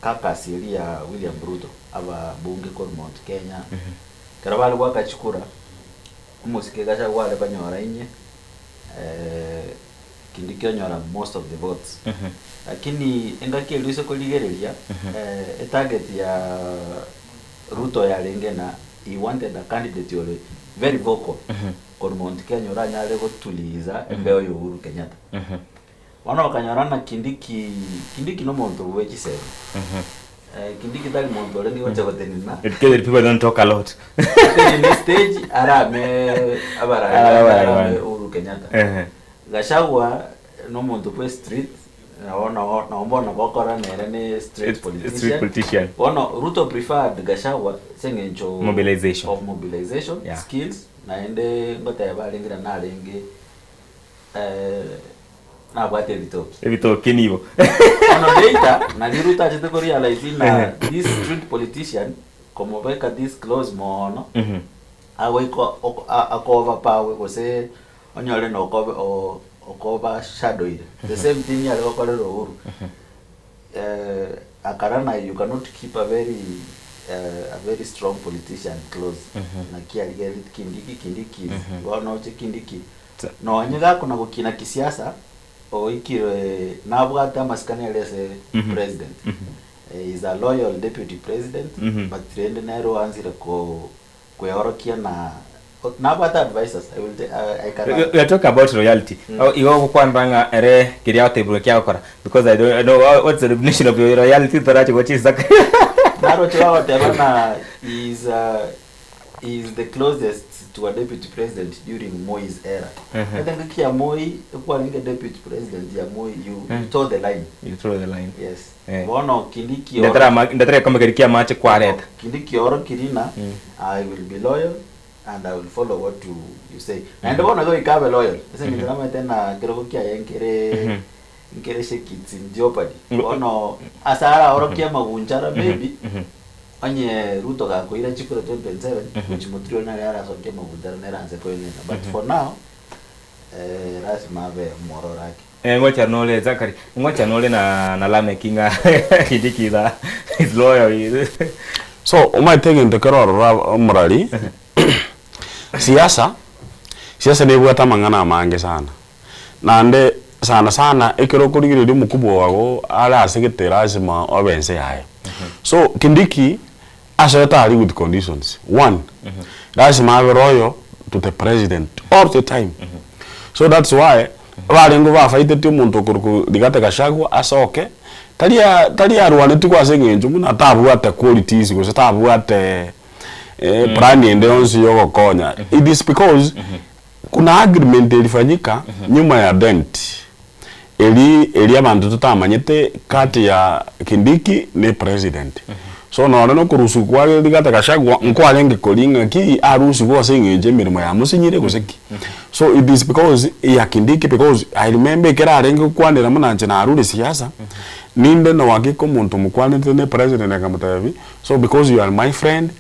caucus eria ya William Ruto ababunge korwa Mount Kenya ekero bare goaka chikura omosike Gachagua are konyora inye eh, Kindiki onyora most of the votes lakini engaki eria ase korigereria eh, etarget ya Ruto yarenge na he wanted a candidate ore very vocal Korwa Mount Kenya oranyare gotuliza embeo ya Uhuru Kenyatta. Bono okanyora ng'a Kindiki, Kindiki nomonto bwe chisemi. Eh, Kindiki tari monto orenge gocha gotenena. Educated people don't talk a lot. Atenene stage arame abarai Arame bande, abarai arame bande. Uhuru Kenyatta. Ehe. Gachagua nomonto bwe street. Nabo nabo nabo bono bokora nere ne street politician. Street politician. Bono Ruto preferred Gachagua ase eng'encho Mobilization. of mobilization Yeah. skills naende ngoteba arenge na narenge eh, nabwate ebitoki. Ebitoki nibo. Bono later nari Ruto achete ko realize ng'a this street politician komobeka this close mono agoika oko ako overpower gose onyore na okobe o okobarshadoire. The same thing yare gokorera Uhuru. Akarana you cannot keep a very a very strong politician close. Naki arigereretie Kindiki, Kindiki is bono oche Kindiki nonye gakona gokina kisiasa oikire nabwate amasikani aria ase president. He is a loyal deputy president but rende nere oanzire ko kweorokia na nabwate advisors I will I, I can We are talking about royalty. Oh, igo ogokwanera ng'a ere keria agotebiwa ekia agokora because I don't know what's the definition of your royalty torache gochisaka. Naroche bagoteba ng'a he is uh, he is the closest to a deputy president during Moi's era. Omanyete engaki ya Moi ekwarenge deputy president ya Moi you, you toe the line. You toe the line. Yes. Eh. Bono Kindiki Ndetera ama ndetera egekombe keria kia amache kwareta. Kindiki orokiri ng'a I will be loyal and I will follow what you, you say. Naende bono igo goika abe loyal ase eng'encho namanyete ng'a ekerogo kiaye nkere nkere shaky it's in jeopardy. Bono ase araorokie amagunchara maybe onye Ruto gakoira chikura 2027 gochia moturi oria nari arasokie amagunchara nere anse koenena but for now eh, lasima abe omwororo ake. Eh, ngocha nore Zachary, ngocha nore na na Lameck ng'a Kindiki is a is loyal. Is So omanyete egento kere ororo omorari, siasa, siasa nebwate amang'ana amange sana. Naende sana sana ekero okorigereria omokubwa ogo are ase gete lasima obe ense yaye. So Kindiki asoete aria with conditions, one, lasima abe loyal to the president all the time. So that's why barenge bafaiteti omonto okorokwa Rigathi Gachagua asoke, tari tari arwanetigwe ase eng'encho buna tabwate qualities gose tabwate plan ende yonsi ya ogokonya. It is because kuna agreement erifanyika nyuma ya dent eri eri abanto totamanyete kati ya Kindiki ne president. So nonye na okorusiwa kwa Rigathi Gachagua nkwarenge koria ng'aki arusiwe ase eng'encho emeremo yamosenyire gose ki. So it is because ya Kindiki because I remember ekero arenge gokwanera buna inche narure siasa, ninde na uhakika omonto omokwanete ne president akamotebia so because you are my friend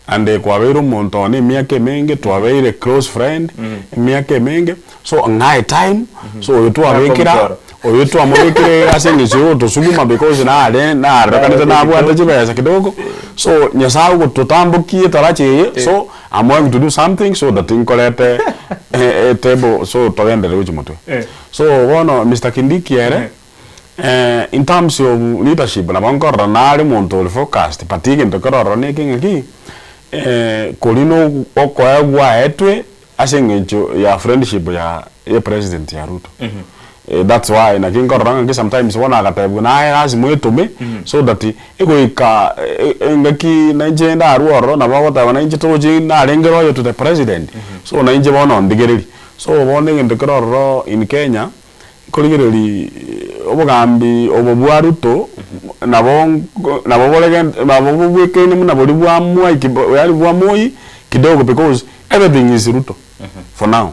and kwabeire omonto one emiaka emenge twabeire close friend emiaka emenge so ng'ae time so oyo twabekera oyo twamobekire ase eng'encho ya gotosuguma because nare narorekanete nabwate chibesa kidogo so Nyasaye ogototambokia etaracha eye so I'm going to do something so that nkorete etable so togenderere gochia motwe. So bono Mister Kindiki ere in terms of leadership nabo nkorora nare omonto ore focused but egento kere ororo neke ng'aki koria na okoegwa aetwe ase eng'encho ya friendship ya ya president ya Ruto. That's why naki nkorora ng'aki sometimes bono agatebiwa naye lasima oetome so that egoika engaki nainche ndarwe ororo nabo ogoteba nainche toroche narenge loyal to the president so nainche bono ondigererie. So bono egento kere ororo in Kenya, nkorigereria obogambi obo bwa Ruto nabo nabo borege nabo bobwekaine buna boria bwa Mwai Kiba yaani bwa Moi kidogo because everything is Ruto for now.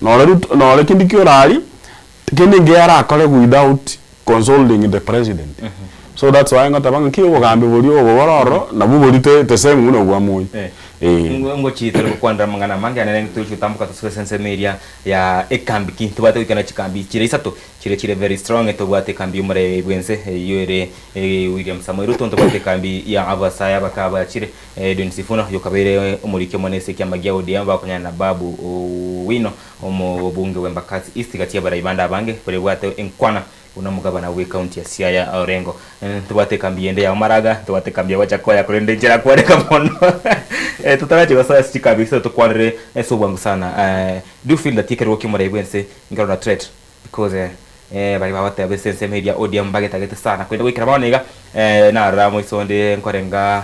Nore Ruto nore kende ki orari, kende nkeyo arakore without consulting the president. So that's why ngoteba ng'a ki obogambi boria obo bore ororo, nabwo boria te the same buna obwa Moi. Eh. Ngochie tore gokwanera amang'ana amange anene tochi gotamboka tosoe ase ensemo eria ya ekambi ki tobwate goikera chikambi chire isato chire chire very strong tobwate ekambi y'omorei bwense eyio ere William Samoei Ruto ntobwate ekambi ya abasae abake abachire Edwin Sifuna oyio okabeire omoriki omonene ase ekiama gia ODM bakonyana na Babu Owino omobunge bw'Embakasi East gati y'abarai bande abange baria bwate enkwana buna omogabana bw'ecounty ya Siaya Orengo. Ntobwate ekambi yende ya Omaraga, ntobwate ekambi ya Wajackoyah korende inche nakwaneka mono totarachi gosoa ase chikambi echio tokwanere ase obwango sana. Do you feel that ekerogo kia omorai bwense nkero na threat because baria bagoteba ase ensemo eria ODM mbagetagete sana korende goikera bono iga narora moiso onde nkorenga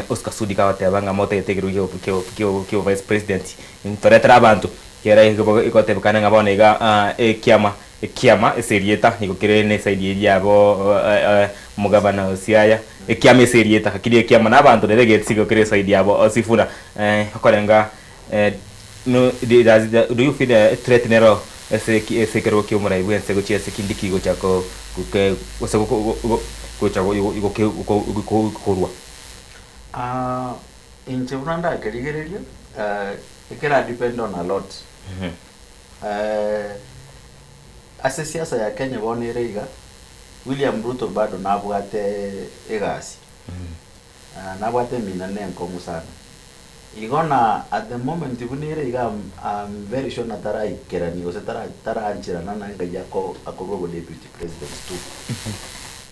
Oscar Sudi kagoteba ng'a motagete ekerogo kia obo vice president ntoretere abanto kera igotebekana ng'a bono iga ekiama. Ekiama ase erieta nigo kere ne side eria yabo omogabana o Siaya, ekiama ase erieta lakini ekiama na abanto nere egeti nigo kere eside yabo Sifuna. Okorenga no does do you feel a threat nero ase ase ekerogo kia omorai bwense gochia ase Kindiki gocha ko gose gocha korwa? Inche buna ndakerigereria, ekera depend on a lot. Ase siasa ya Kenya bono ere iga, William Ruto bado nabwate egasi, nabwate emina ne enkong'u sana. Igo na at the moment buna ere iga am am very sure na taraikerania gose tara tarancherana na ngai ako akorwa obo deputy president tu.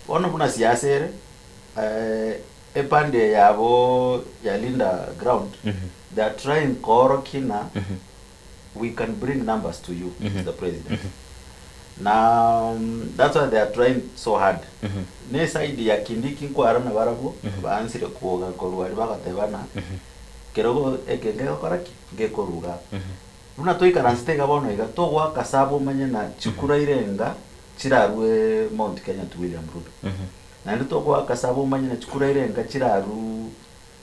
Bono buna siasa ere, epande eye yabo ya Linda ground, they are trying koorokia ng'a we can bring numbers to you Mr President na that's why they are trying so hard ne side ya Kindiki nkwara nabarabwo baansire kwoga korwa aria bagateba ng'a kerogo eke ngegokora ki? Ngekoruga buna toikaransete iga bono iga togoaka saba omanye ng'a chikura irenga chirarwe Mount Kenya to William Ruto naende togoaka saba omanye ng'a chikura irenga chirarwe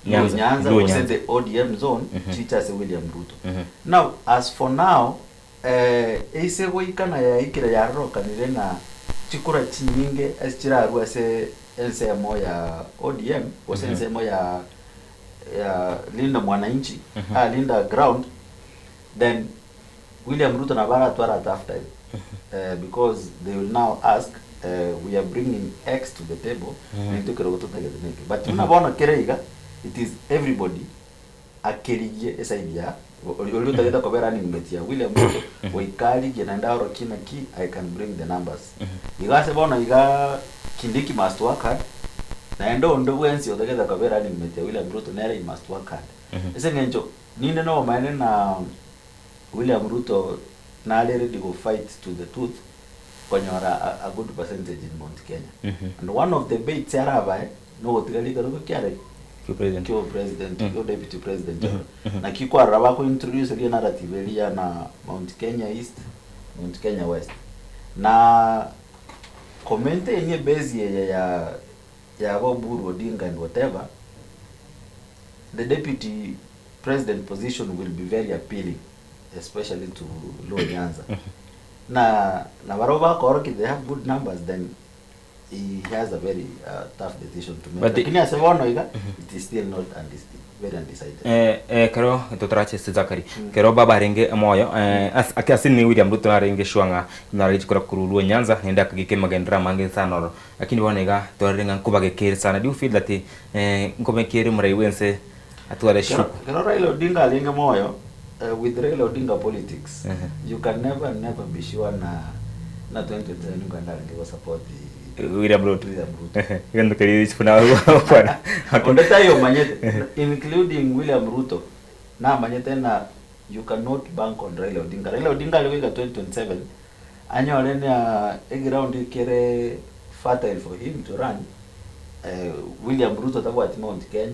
Nyanza. Nyanza Luo gose Nyanza. the ODM zone chiche ase William Ruto. Now as for now eh, eise goika na yaikire yarorokanire ng'a chikura chinyinge ase chirarwe ase ensemo ya ODM gose ensemo ya ya Linda Mwananchi ah, Linda Ground then William Ruto nabo aratware a tough time eh, because they will now ask eh, we are bringing X to the table naintwe ekerogo totagete neke but buna bono kere iga it is everybody akerigie eside ya oria oria otagete koba running mate ya William Ruto goika arigie naende aorokie naki I can bring the numbers iga ase bono iga Kindiki must work hard naende onde bwensi otagete koba running mate ya William Ruto nere he must work hard ase eng'encho ninde nobomaene na William Ruto nare ready go fight to the tooth konyora a good percentage in Mount Kenya. And one of the baits arabae nogotiga rikerogo kiare kio president kio deputy president oro. Naki kwarora bako introduce ria narrative eria na Mount Kenya East, Mount Kenya West. Na komaintain ebase eye ya ya Oburu Odinga and whatever, the deputy president position will be very appealing especially to Luo Nyanza. Na na barabwo bakorokia they have good numbers then he has a very uh, tough decision to make. But the- Lakini ase bono iga it is still not undec very undecided. Eh, eh, kero totorache ase Zachary kero baba arenge moyo eh, as- ake ase ni William Ruto narenge sure ng'a narenge chikura korwa Luo Nyanza naende akagika emagenderero amange sana oro lakini bono iga twarorire ng'a nkobagekere sana do you feel that eh, nkobekere omorai bwense Atware Kero, shuku. kero Raila Odinga arenge moyo, eh, with Raila Odinga politics, you can never never be sure na na 2027 nigo arenge go support William Ruto. William Ruto. Egento keria chifuna gokwana. Onde taiyo omanyete including William Ruto namanyete na you cannot bank on Raila Odinga. Raila Odinga are goika 2027 anyore na eground kere fertile for him to run. Eh, William Ruto tabwati Mount Kenya.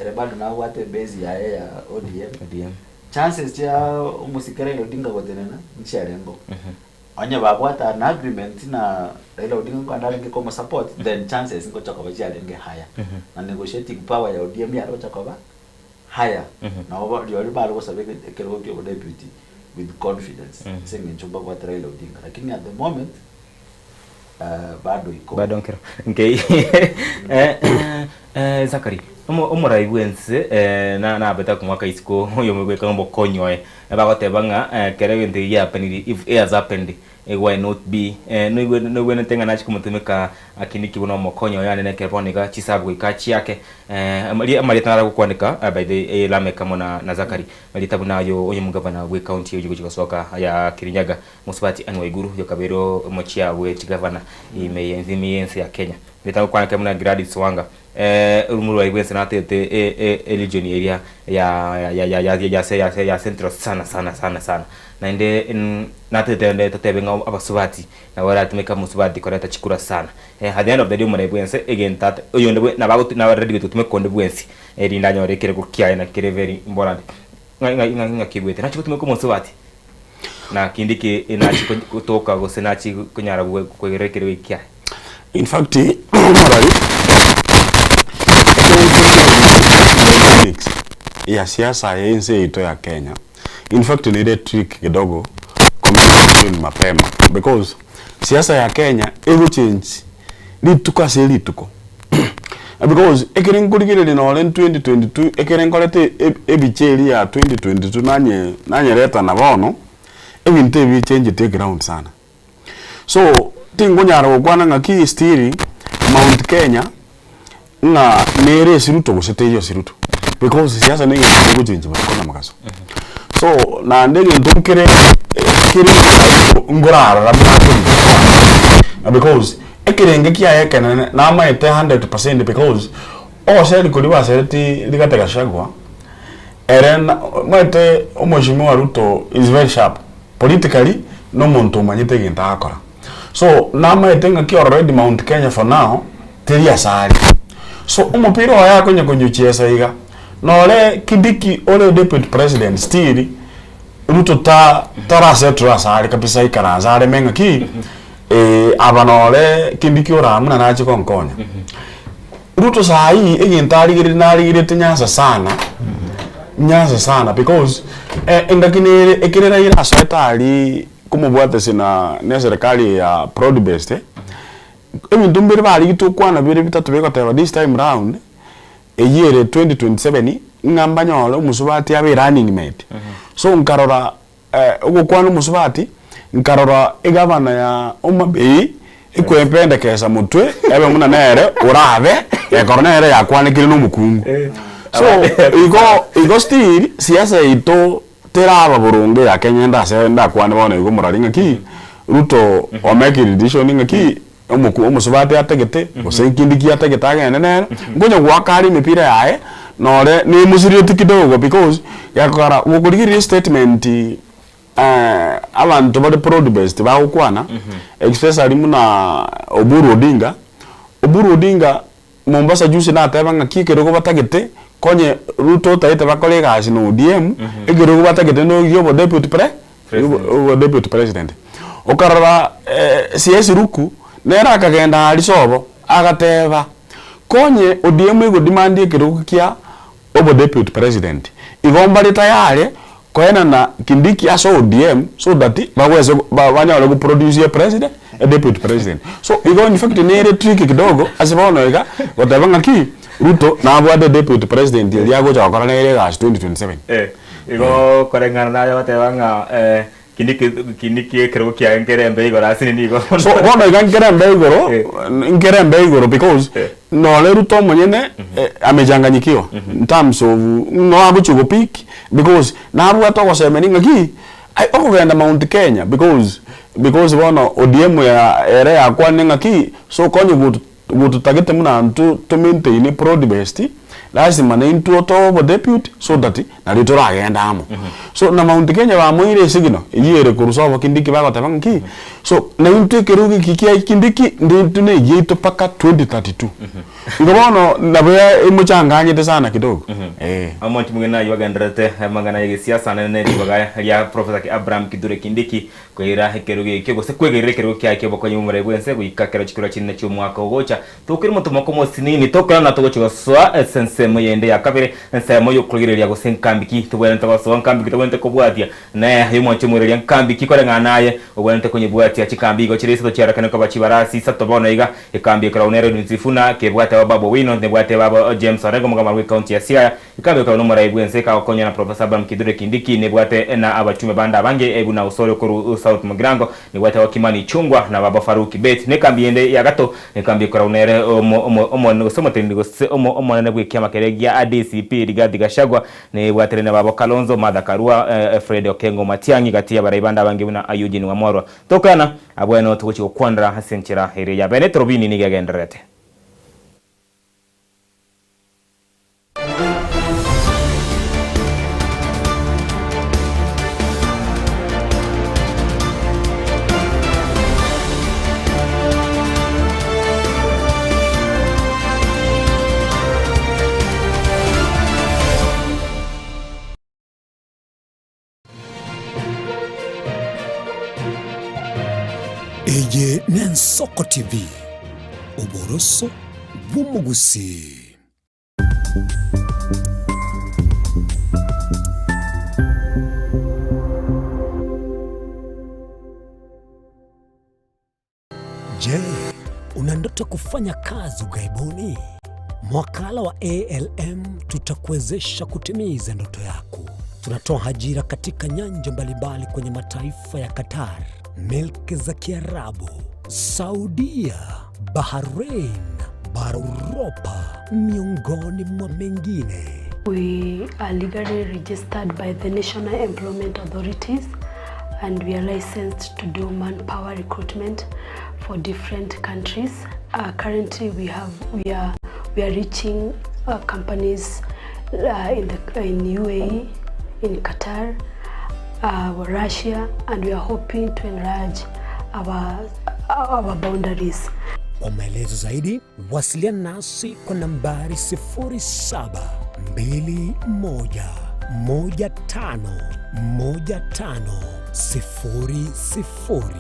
Ere bado nabwate ebase yaye ya ODM. ODM. Chances chia omosike Raila Odinga gotenena nchiarengo. Onye babwate an agreement na Raila Odinga nkogenda arenge komosupport then chances ngocha koba chiarenge higher. Na negotiating power ya ODM yare gocha koba higher. Nabo ba rirorio bare gosaba eke ekerogo kia obodeputy with confidence ase eng'encho mbabwate Raila Odinga. Lakini at the moment bado iko. Bado nkero nkei eh, eh, eh, Zachary omo- omorai bwense eh, na nabete akomwaka isiko oyomo goika omokonyi oye bagoteba ng'a eh, kere egento eki giapeniri if it has happened eh, why not be eh, noigwe noigwenete ng'a nachi komotumeka akindiki buna omokonyi oye anene ekero bono iga chisabu goika chiake eh, amari amarieta naro gokwaneka eh, by the eh, Lameck amo na, na Zachary marieta buna ayo oyo omogavana bwe county oyo gochi gosoka ya Kirinyaga Mosubati Anne Waiguru yokabeire omochia bwe chigavana ime y'ensemo y'ense ya Kenya. Ndeta gokwana buna Gladys Wanga eh omorwai bwense natete e e e region eria ya ya ya ya ya ya ya central sana sana sana sana. Naende natete ende totebe ng'a abasubati nabo baratumeka omosubati koreta chikura sana. At the end of the day omorai bwense egento ate oyonde bwe nabo nabo ready gotumeka onde bwensi erinde anyore ekerogo kiaye naki kere very important. Ng'a ng'a ng'a ng'aki ebwete nachi gotumeka omosubati. Na Kindiki nachi gotoka gose nachi konyara kwegerera ekerogo eki kiaye. In fact, omorari dynamics ya siasa ya ense yaito ya Kenya in fact nere trick kidogo communication mapema because siasa ya Kenya egochange rituko ase rituko because ekere nkorigereria nore 2022 ekere nkorete ebicha eria ya 2022 nanye nanyereta na bono ebinto ebi bichengetie eground sana. So, tingonyara gokwana ng'aki still Mount Kenya ng'a nere ase Ruto gose teiyo ase Ruto because siasa na egento kegochenji botuko na mogaso. So, naende egento nkere kere nkorarora buna akorigia because ekerenge kiaye ekenene namaete 100% because ogoseri koria basereti Rigathi Gachagua ere na omanyete omweshimiwa Ruto is very sharp. Politically nomonto omanyete egento agokora. So namaete ng'aki already Mount Kenya for now teri ase are. So omopira oye akonya konyochiesa iga, nore Kindiki ore deputy president still Ruto ta tarasettle ase are kabisa aikaranse areme ng'aki aba nore Kindiki ore buna nache gonkonya. Ruto saii egento arigeretie narigerete Nyanza sana, Nyanza sana because engaki nere ekere Raila asoete aria komobwatisia na na eserekari ya broad based, ebinto mbire barigetie gokwana bire bitato bigoteba this time round, eywo ere 2027 ng'a mbanyore omosubati abe running mate. So nkarora Ogokwana omosubati, nkarora egavana ya Homa Bay ekwependekesa motwe ebe buna nere orabe ekero nere yakwanekire na omokungu. So igo igo still siasa yaito teraba boronge ya Kenya ndase ndakwane bono igo morari ng'aki Ruto omekire decision ng'aki omoku omosubati atagete gose nkindi ki atagete agende nere, nkonya goaka are emepira yaye nore nemosireti kidogo because gekogera gokorigereria estatement abanto bare broad based bagokwana especially buna Oburu Odinga, Oburu Odinga Mombasa juzi nateba ng'aki ekerogo batagete konye Ruto otaete bakore egasi na ODM, ekerogo batagete nogia obo deputy pre obo deputy president. Okarora CS Ruku nere akagenda aria sobo agateba konye ODM ego demand ekerogo kia obo deputy president igo mbare tayari koenana Kindiki ase ODM so that bagwese banyare go produce a president a deputy president. So igo in fact nere tricky kidogo ase bono iga goteba ng'aki Ruto nabwate deputy president eria agocha gokora nere egasi 2027. Eh, igo koreng'ana naye goteba ng'a eh, Kindiki kindiki ekerogo kiaye nkerembe igoro ase nigo. So bono iga nkerembe igoro, nkerembe igoro because nore Ruto omonyene amechanganyikiwa in terms of ng'o agochia go pick because nabwate ogosemania ng'aki ai okogenda Mount Kenya because because bono ODM ya ere yakwanire ng'aki so konye gotu gototagete buna intwe to maintain broad based lasima naintwe otoe obo deputy so that nario toragende amo. So na Mount Kenya bamoire esigino eyio ere korwa sobo Kindiki bagoteba ng'aki so naintwe ekerogo eki kia Kindiki ndintwe na egiaito mpaka 2032. Igo bono nabo emochanganyete sana kidogo eh. Omonto omogeni ayio agendererete amang'ana y'egesiasa nere ribaga ria Professor Abraham Kithure Kindiki Koira ekerogo ekio, gose kwegerera ekerogo kiaye ki'obokonyi bw'omorai bw'ense, goika kero chikura chinene chi'omwaka ogocha. Tokire omotomoko omosinini, tokoirana togochia gosoa ase ensemo yende ya kabere, ensemo y'okorigereria gose nkambi ki tobwenerete gosoa, nkambi ki tobwenerete kobwatia. Naye aye omwanche omoiroria nkambi ki koreng'ana naye obwenerete konyebwatia. Chikambi igo chire isato chiarorekane koba chibarasi isato bono iga, ekambi ekoragwa nere Edwin Sifuna, kebwate Babu Owino, nebwate babo James Orengo omogabana bw'ecounty ya Siaya, Ikabekwa nomorai bw'ense kagokonywa na Professor Abraham Kithure Kindiki, nebwate na abachume bande abange buna Osoro korwa South Mugirango, nebwate o Kimani Ichung'wa na baba Farouk Kibet. Nekambi yende ya gato nekambi ekoragwa nere omonene gose omoteneneri gose omonene bw'ekiama keria gia DCP Rigathi Gachagua, nebwatire na babo Kalonzo, Martha Karua, Fred Okengo Matiang'i gati y'abarai bande abange buna Eugene Wamalwa. Tokoyana abweno togochia gokwanera ase enchera ere ya bene etorobini nigo egendererete. Eye n'Ensoko TV, oboroso bw'omogusii. Je, una ndoto kufanya kazi ughaibuni? Mwakala wa ALM tutakuwezesha kutimiza ndoto yako. Tunatoa ajira katika nyanja mbalimbali kwenye mataifa ya Qatar, milki za Kiarabu, Saudia, Bahrain, bara Uropa, miongoni mwa mengine. We are legally registered by the National Employment Authorities and we are licensed to do manpower recruitment for different countries. Currently we have we are we are reaching companies in the in UAE, in Qatar, Russia, and we are hoping to enlarge our our boundaries. Kwa maelezo zaidi wasiliana nasi kwa nambari 0721151500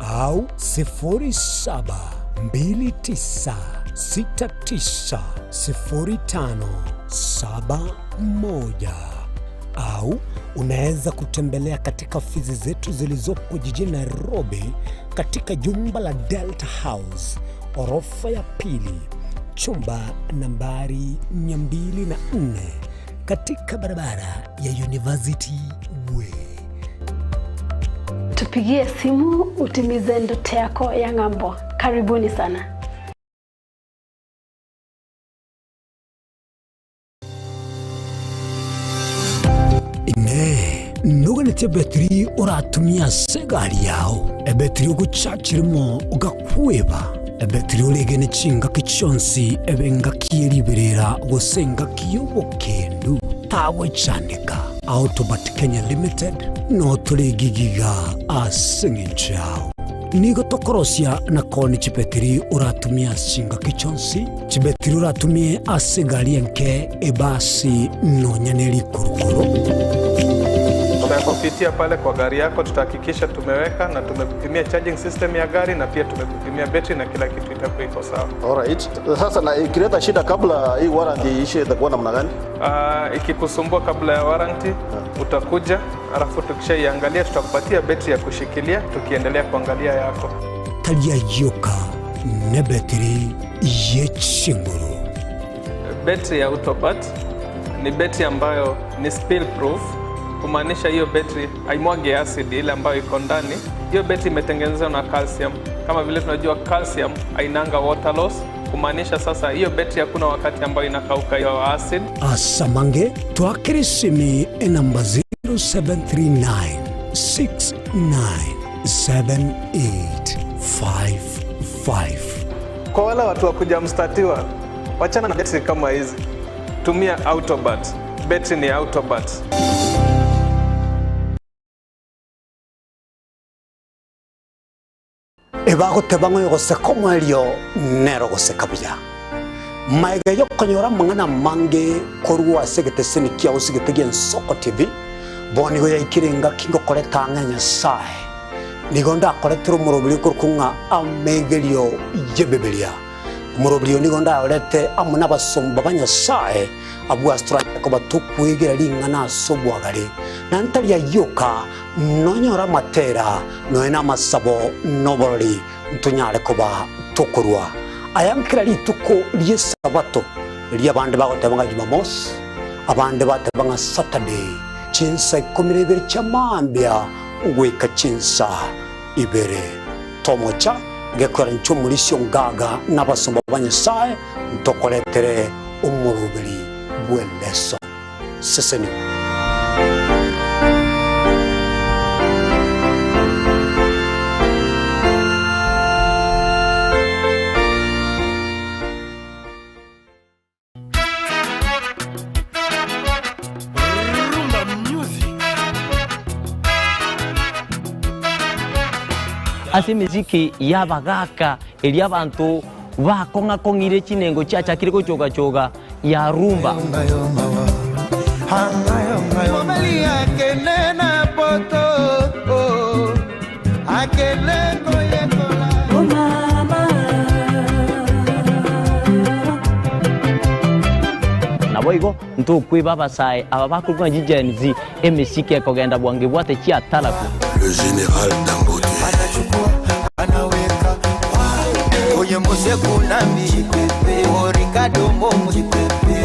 au 0729690571 au unaweza kutembelea katika ofisi zetu zilizopo jijini Nairobi katika jumba la Delta House orofa ya pili chumba nambari 204 katika barabara ya University Way. Tupigie simu utimize ndoto yako ya ng'ambo. Karibuni sana. Inee, noganeti ebetiri oratumie ase egari yao, ebetiri ogochachirimo ogakweba, ebetiri oregene chingaki chionsi ebe engaki ye riberera gose engaki y'obokendu, tagwechandeka. Autobat Kenya Limited no tore gigiga ase eng'encho yao. Nigo tokorosia na koni chibetiri oratumie ase chingaki chionsi, chibetiri oratumie ase egari enke, ebasi, nonya ne rikurukuru. Tutakupitia pale kwa gari yako, tutahakikisha tumeweka na tumekupimia charging system ya gari na pia tumekupimia betri na kila kitu itakuwa iko sawa. Alright. Sasa na ikileta shida kabla hii warranty iishe itakuwa namna gani? Ikikusumbua kabla ya warranty utakuja, alafu tukishaiangalia tutakupatia betri ya kushikilia tukiendelea kuangalia yako. Taria yoka ne betri yechinguru. Betri ya Autobat ni betri ambayo ni spill proof, kumaanisha hiyo betri haimwagi acid ile ambayo iko ndani. Hiyo betri imetengenezwa na calcium. Kama vile tunajua calcium hainanga water loss, kumaanisha sasa hiyo betri hakuna wakati ambayo inakauka hiyo acid. Asamange twakere simi enamba 0739 697855. Kwa wale watu wa kuja mstatiwa, wachana na betri kama hizi, tumia Autobat. Betri ni Autobat. Ebagoteba ng'a oyogoseka omoerio nere ogoseka buya. Maega y'okonyora amang'ana amange korwa ase egeteseni kiao ase egete gi'Ensoko TV, bono nigo yaikire engaki ngokoreta ang'e Nyasae. Nigo ndakoretere omoroberi okorokwa ng'a amegerio y'Ebibilia. Omoroberi oyo nigo ndayorete amo nabasomba ba Nyasae, abwo ase toranyare koba tokwegera ring'ana ase obwagare, na ntari ayio oka, nonyore amatera, nonya namasabo, na oborori, ntonyare koba tokorua aya nkera rituko ri'Esabato, erio abande bagoteba ng'a Jumamosi, abande bateba ng'a Saturday, chinsa ikomi na ibere chia mambia goika chinsa ibere. Tomocha gekoera inche omorisia ongaga na abasomba ba Nyasae, ntokoretere omoroberi bw'eleso. Sesenigwa. Rumba music. Ase emesiki y'abagaaka eria abanto bakong'a-kong'ire chinengo chiachakire gochoga-choga ya rumba. Mobali akende na poto, oh, akende koyekola. Boigo ntokweba abasae aba bakorokwa ng'a chiGen Z, emesike ekogenda bwango ebwate chiataraku. Le general Dangote. Oye Mose Kunambi, o Ricardo Momo,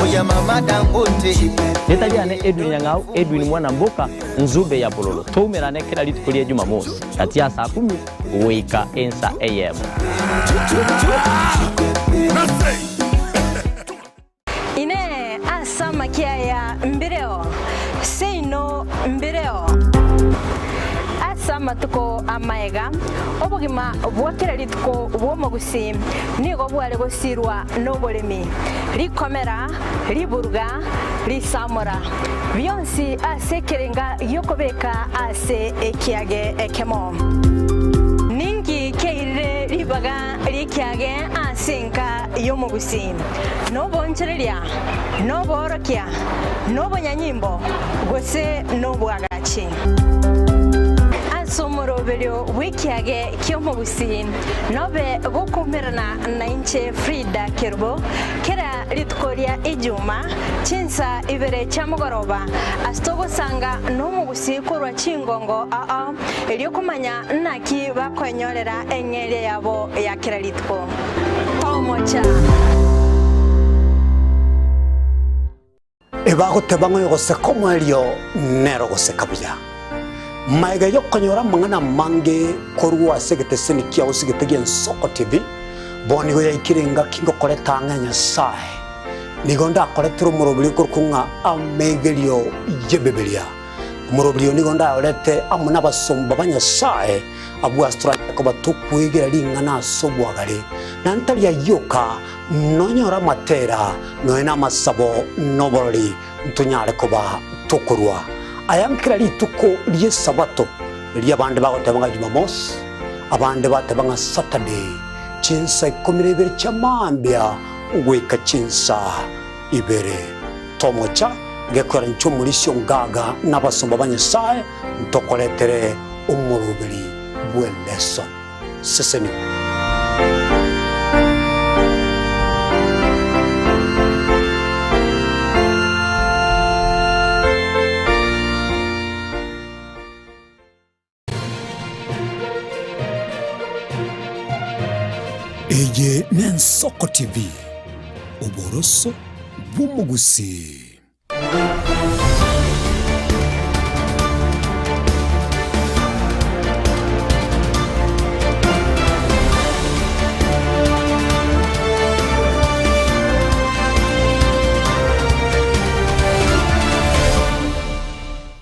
oye Mama Dangote. Rieta riane Edwin Nyang'au, Edwin Mwana Mboka, Nzube ya Bololo. Toumerane kera rituko ria Jumamosi, gati ya saa kumi goika ensa eyemo. Inee! Ase amakia aya mbireo? Seino mbireo. Ase amatuko amaega, obogima bwa kera rituko bw'omogusii nigo bware gosirwa noboremi, rikomera, riburuga, risamora, bionsi ase ekerenga gi'okobeka ase ekiage ekemo. Ninki kiairire ribaga ri'ekiage ase enka y'omogusii? Nobonchereria, noboorokia, nobonyanyimbo, gose nobwagachi. Ase omoroberio bw'ekiage ki'omogusii nobe gokoumerana nainche Frida Kerubo kera rituko ria Ijuma chinsa ibere chia mogoroba ase togosanga nomogusii korwa chingongo ao erio komanya naki bakoenyorera eng'eria yabo ya kera rituko. Tomocha. Ebagoteba ng'a oyogoseka omoerio nere ogoseka buya. Magega y'okonyora amang'ana amange korwa ase egeteseni kiao ase egete gi'Ensoko TV, bono nigo yaikire engaki ngokoreta ang'e Nyasae. Nigo ndakoretere omoroberi okorokwa ng'a Amegerio y'Ebibilia. Omoroberi oyo nigo ndayorete amo nabasomba ba Nyasae, abwo ase toranyare koba tokwegera ring'ana ase obwagare, na ntari ayio oka, nonyore amatera, nonya namasabo, na oborori, ntonyare koba tokorua aya nkera rituko ri'Esabato, erio abande bagoteba ng'a Jumamosi, abande bateba ng'a Saturday, chinsa ikomi na ibere chia mambia goika chinsa ibere. Tomocha gekwera inche omorisia ongaga na abasomba ba Nyasae ntokoretere omoroberi bw'eleso. Sesenigwa. Eye n'Ensoko TV, oboroso bw'omogusii.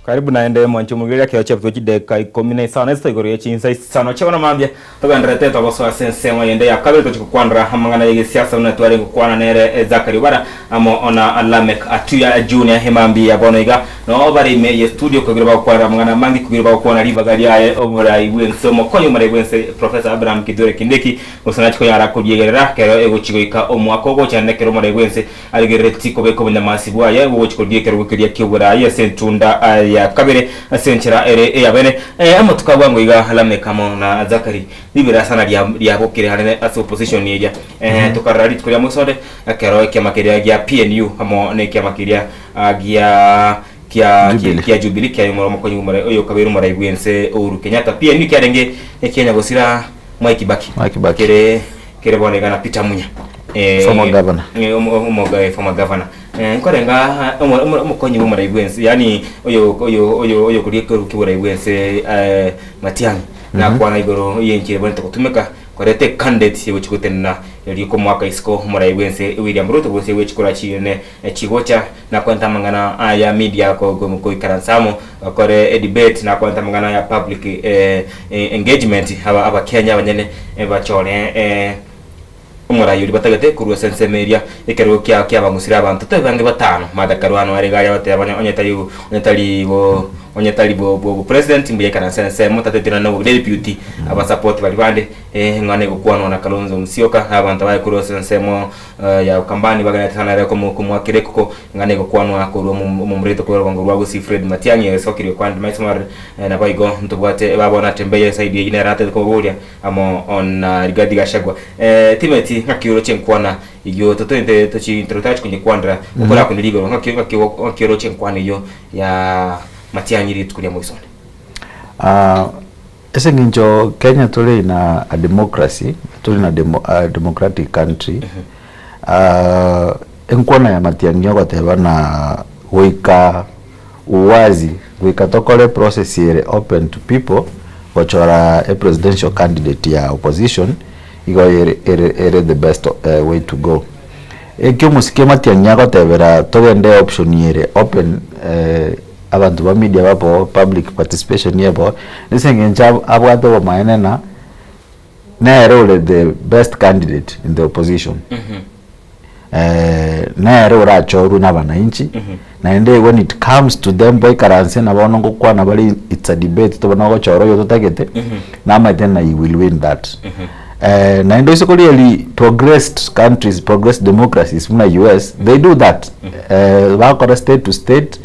Karibu naende mwanche omogeria ekero chiabutwe chidakika ikomi na isano isatu igoro ye chinsa isano chia bono mambia togendererete togosoa ase ensemo yende ya kabere tochia gokwanera amang'ana y'egesiasa buna twarenge gokwana nere Zachary Obara amo na Lameck Atuya Junior emambia ya bono iga noo bare ime ye studio kogera bagokwanera amang'ana amange kogera bagokwana ribaga riaye omorai bwense omokonyi omorai bwense Professor Abraham Kithure Kindiki gose nachi konyara koriegerera kero egochi goika omwaka ogocha naende kero omorai bwense Arigereretie kobeka obonyamasi bwaye bogochia korigia ekerogo keria ki'oboraai ase entunda ya kabere ase enchera ere ey'abene. Amatuko a bwango iga Lameck amo na Zachary riberasana riabokire anene ase opposition eria. Tokarora rituko ria mosonde ekero ekiama keria gia PNU amo nekiama keria gia kia kia Jubilee kiayomora omokonyi bw'omorai oyo okabeire omorai bw'ense Uhuru Kenyatta. PNU kiarenge ekia nyagosira Mwai Kibaki kere kere bono iga na Peter Munya eh, Former governor. eh, omo- omo- eh, former governor Eh, nkorenga omo- omo- omokonyi bw'omorai bw'ense yaani oyo oyo oyo oyo koria ekerogo ki'oborai bw'ense eh, Matiang'i nakwana igoro y'enchera ebwenerete gotumeka koreta ecandidate egochi gotenena erio komoaka isiko omorai bw'ense William Ruto gose gochi kora chinene chigocha nakwenta amang'ana aya media ko- ko- koikaransa amo bakore edebate nakwenta amang'ana aya public eh, engagement aba abakenya abanyene bachore eh, omorai oria batagete korwa ase ensemo eria ekerogo kia kiabang'usire abanto tobe bange batano Martha Karua are iga aria goteba onye onye tari onye tari go Onye tari bo bo president mbuya ikaranse ensemo tateti nonya na deputy abasapoti baria bande eng'ana egokwanwa na Kalonzo Musyoka na abanto baye korwa ase ensemo ya Ukambani bagenete sana ere komoakera ekoko eng'ana egokwanwa korwa omomurete korwa orogongo rwa Gusii Fred Matiang'i oesokirie kwande maiso marore naboigo ntobwate baba Natembeya eside eyio nere natete koboboria amo na Rigathi Gachagua timeti ng'aki oroche nkwana Eyio totoete tochi totachi konyekwanera okorakunera igoro ng'aki ng'aki ng'aki oroche enkwana eyio ya Matiang'i rituko ria moisonde. Ah, ase eng'encho Kenya tore in a, a democracy, tore in a, demo, a democratic country, ah, enkwana ya Matiang'i ogoteba na goika uwazi, goika tokore process ere open to people, gochora a presidential candidate ya opposition, Igo ere ere ere the best way to go. Eki omosike Matiang'i agotebera togende option ere open abanto ba media babe public participation ebe ase eng'encho abwate obomaene ng'a nere ore the best candidate in the opposition. Nere orachorwe na abananchi, naende when it comes to them baikaranse na bono ngokwana bare it's a debate tobana ogochora oyo totagete, namaete ng'a he will win that. Naende oise korigereria progressed countries, progressed democracies buna US, they do that. Bakora state to state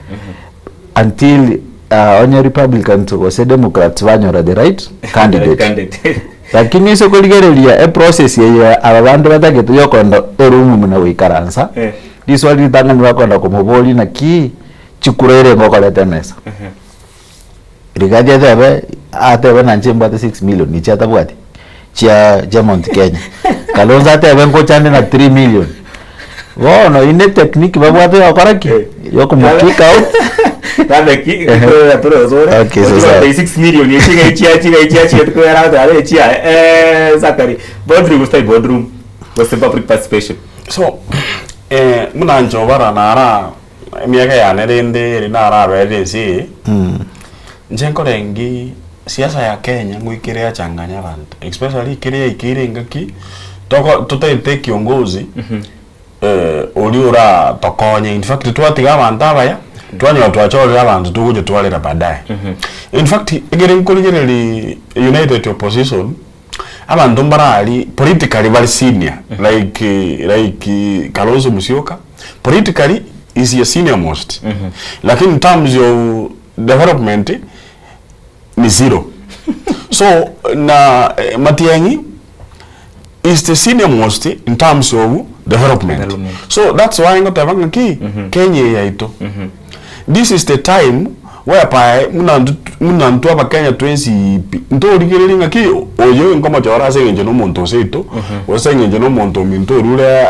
until onye Republicans gose Democrats banyora the right candidate. Lakini ase okorigereria eprocess eye aba bande batagete yokoenda eroom buna goikaransa, riswali ritang'ani bakoenda komoboria naki chikura ere ngokoreta emesa. Rigathi atebe atebe na inche mbwate 6 million echi atabwati chia chia Mount Kenya. Kalonzo atebe ngochande na 3 million. Bono inde etechnique babwate yogokora ki? Yokomo kick out. Kabeki, tore Okay, so sawa. 6 million echi gaichia chigaichia chietkwera are chia Zachary boardroom gose boardroom gose public participation. So eh, buna inche obara nara emiaka yane rende ere naraberire ense eye, inche nkorengi siasa ya Kenya ngoikere yachanganya abanto especially ekere yaikeire engaki toko totaete kiongozi oria oratokonye in fact twatiga abanto abaya twanyora twachorire abanto togocha twarera baadaye. In fact ekere nkorigereria united opposition abanto mbare aria politically bare senior like like Kalonzo Musyoka politically is a senior most lakini in terms of development ni zero so na Matiang'i is the senior most in terms of development so that's why ngoteba ng'aki Kenya eye yaito this is the time whereby buna intwe buna intwe abakenya twensi pi ntorigereria ng'aki oyo nkomochora ase eng'encho na omonto oseito gose eng'encho na omonto ominto orure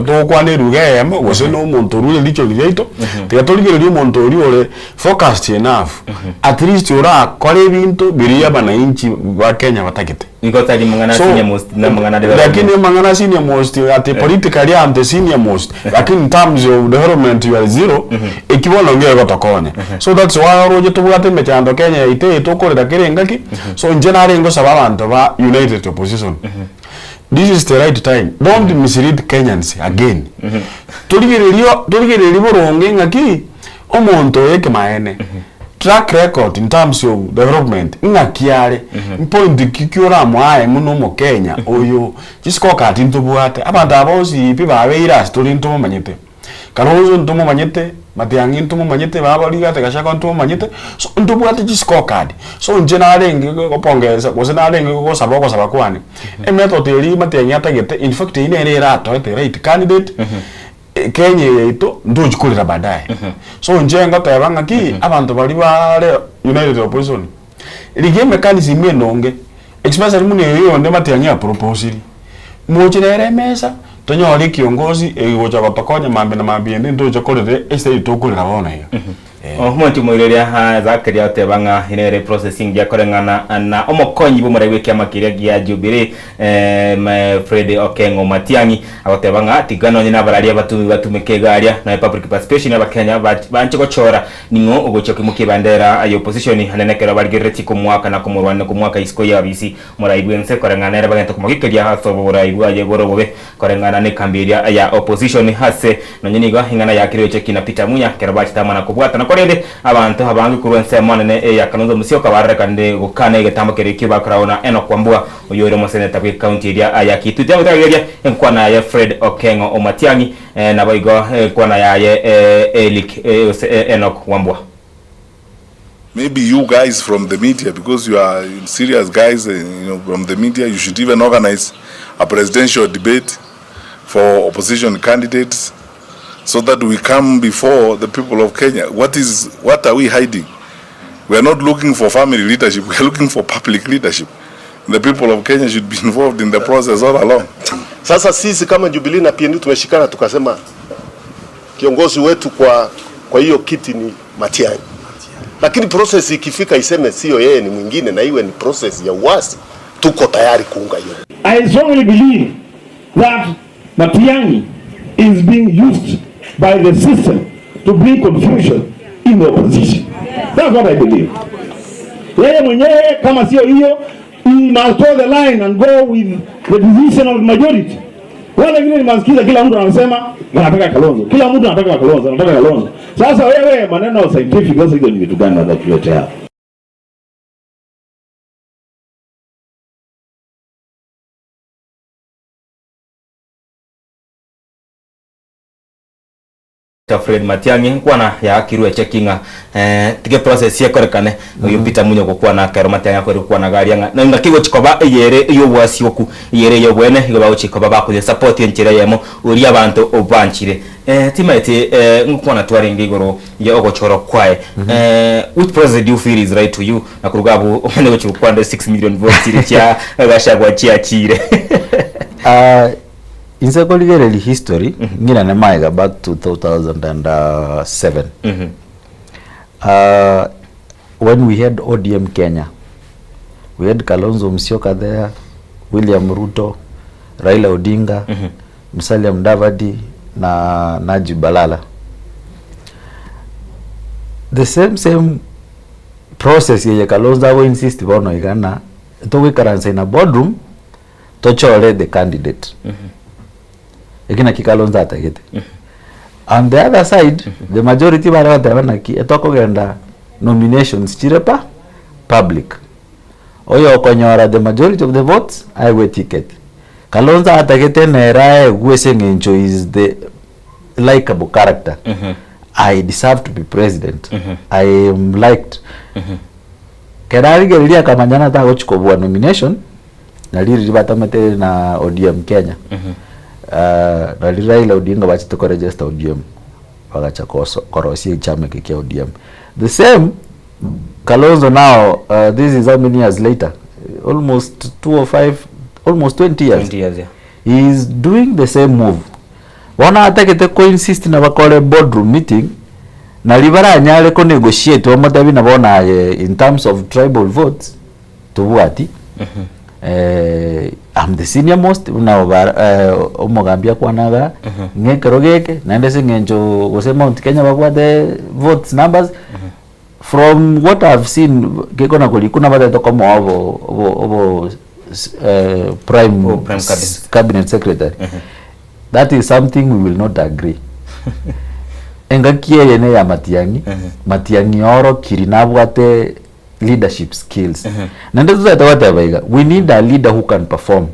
togokwana eruga eyemo gose na omonto orure richo riaito tiga torigererie omonto oria ore focused enough at least orakore ebinto biria abananchi ba Kenya batagete. Nigo tari mang'ana So, senior most na mang'ana development. lakini amang'ana senior most ati politically am the senior most lakini in terms of development you are zero eki bono ngegotokonya so that's why oroche tobwate emechando Kenya yaito eye tokorera kera engaki so inche nare ngosaba abanto ba united opposition this is the right time don't mislead Kenyans again torigereria torigereria boronge ng'aki Omonto oyo ekemaene, track record in terms of development ng'aki are, mpoint ki ki oramoae buna omokenya oyo, chiscorecard ntobwate, abanto aba bonsi pi babeire ase tore ntobamanyete, Kalonzo ntomomanyete, Matiang'i ntomomanyete, baba Rigathi Gachagua ntomomanyete, so ntobwate chiscorecard. So inche narenge gopongeza gose narenge gosaba ogosaba kwane, emethod eria Matiang'i atagete in fact eyio nere eratoe the right candidate. Kenya eye yaito ntochi korera baadaye. So inche ngoteba ng'aki abanto baria bare united opposition rigia emechanism endonge especially buna eye onde Matiang'i aproposiri moche nere emesa tonyore ekiongozi egocha gotokonya mambia na mambia ende ntoche korera estate tokorera bono iga. Omonto omoiroria aa Zachary agoteba ng'a nere processing giakoreng'ana na omokonyi bw'omorai bw'ekiama keria gia Jubilee Fred Okengo Matiang'i agoteba ng'a tiga nonye nabararia batumi batumeke iga aria nonya public participation abakenya banche gochora ning'o ogochia koimokia ebandera ya opposition anene ekero barigereretie komoaka na komorwania komoaka isiko y'abisi morai bwense koreng'ana nere bagente komogikeria ase oborai bwaye bore obobe Koreng'ana nekambi eria ya opposition ase nonye nigo ing'ana yakire gochia kina Peter Munya kero bachete amo na kobwatana. Korende abanto abange korwa ensemo nene eya Kalonzo Musyoka barorekanire gokana egetambo keria ekio bakoragwa na Enock Wambua oyore omoseneta bw'ekaunti eria ya Kitui. Tiagotegereria enkwana yaye Fred Okeng'o Omatiang'i naboigo enkwana yaye Eric gose Enock Wambua. Maybe you guys from the media, because you are serious guys, you know, from the media, you should even organize a presidential debate for opposition candidates so that we come before the people of Kenya. What is, what are we hiding? We are not looking for family leadership, we are looking for public leadership. The people of Kenya should be involved in the process all along. Sasa sisi kama Jubilee na PNU tumeshikana tukasema kiongozi wetu kwa kwa hiyo kiti ni Matiang'i, lakini process ikifika iseme sio yeye ni mwingine, na iwe ni process ya uwazi, tuko tayari kuunga hiyo. I strongly believe that Matiang'i is being used by the system to bring confusion in the opposition. That's what I believe. Yeye mwenyewe kama sio hiyo, he must draw the line and go with the decision of the majority. Wale wengine nimewasikiza kila mtu anasema anataka Kalonzo, kila mtu anataka Kalonzo, anataka Kalonzo. Sasa wewe maneno ya scientific, sasa hizo ni vitu gani unatuletea hapa? Fred Matiang'i nkwana yaakirwe cheki ng'a eh, tige process ekorekane oyo Peter Munyo gokwana kero Matiang'i akwere gokwana garia ng'a na ng'aki gochikoba eyere ey'obwasioku eyere ey'obwene igo bagochikoba bakoye support enchera eyemo oria abanto obanchire eh, timaeti eh, ngokwana twarenge igoro ya ogochorwa kwaye eh, which process do you feel is right to you na koruga abwo omanye gochi gokwana 6 million votes chiria chia Gachagua chiachire Uh, inse korigereria history ng'irane maega back to 2007 when we had ODM Kenya we had Kalonzo Musyoka there William Ruto Raila Odinga Musalia Mudavadi na Najib Balala the same same process yeye Kalonzo ago insist bono igana togoikaransa in a boardroom tochore the candidate eki naki Kalonzo atagete on the other side the majority bare bateba naki etokogenda nominations chire pa public oyo okonyora the majority of the votes aegwe ticket Kalonzo atagete nere aegwe ase eng'encho is the likable character I deserve to be president I am liked kera arigereria akamanya natagochi kobua nomination nari riria batamete na ODM Kenya nari Raila Odinga bachete koregister ODM bagacha koso korosia echama eke kia ODM the same Kalonzo now this is how many years later almost two or five almost 20 years 20 years, yeah. he is doing the same move bono atagete ko insist na bakore boardroom meeting nari baranyare ko negotiate bamotebi na bono aye in terms of tribal votes tobwati I'm the senior most buna oba omogambi akwanaga ng'a ekero geke naende ase eng'encho gose Mount Kenya babwate votes numbers from what I've seen gekona korikwa nabatete komoa obo obo obo prime, Oh, prime cabinet. cabinet secretary that is something we will not agree engaki eye ne ya Matiang'i Matiang'i orokiri nabwate leadership skills naende totagete goteba iga we need a leader who can perform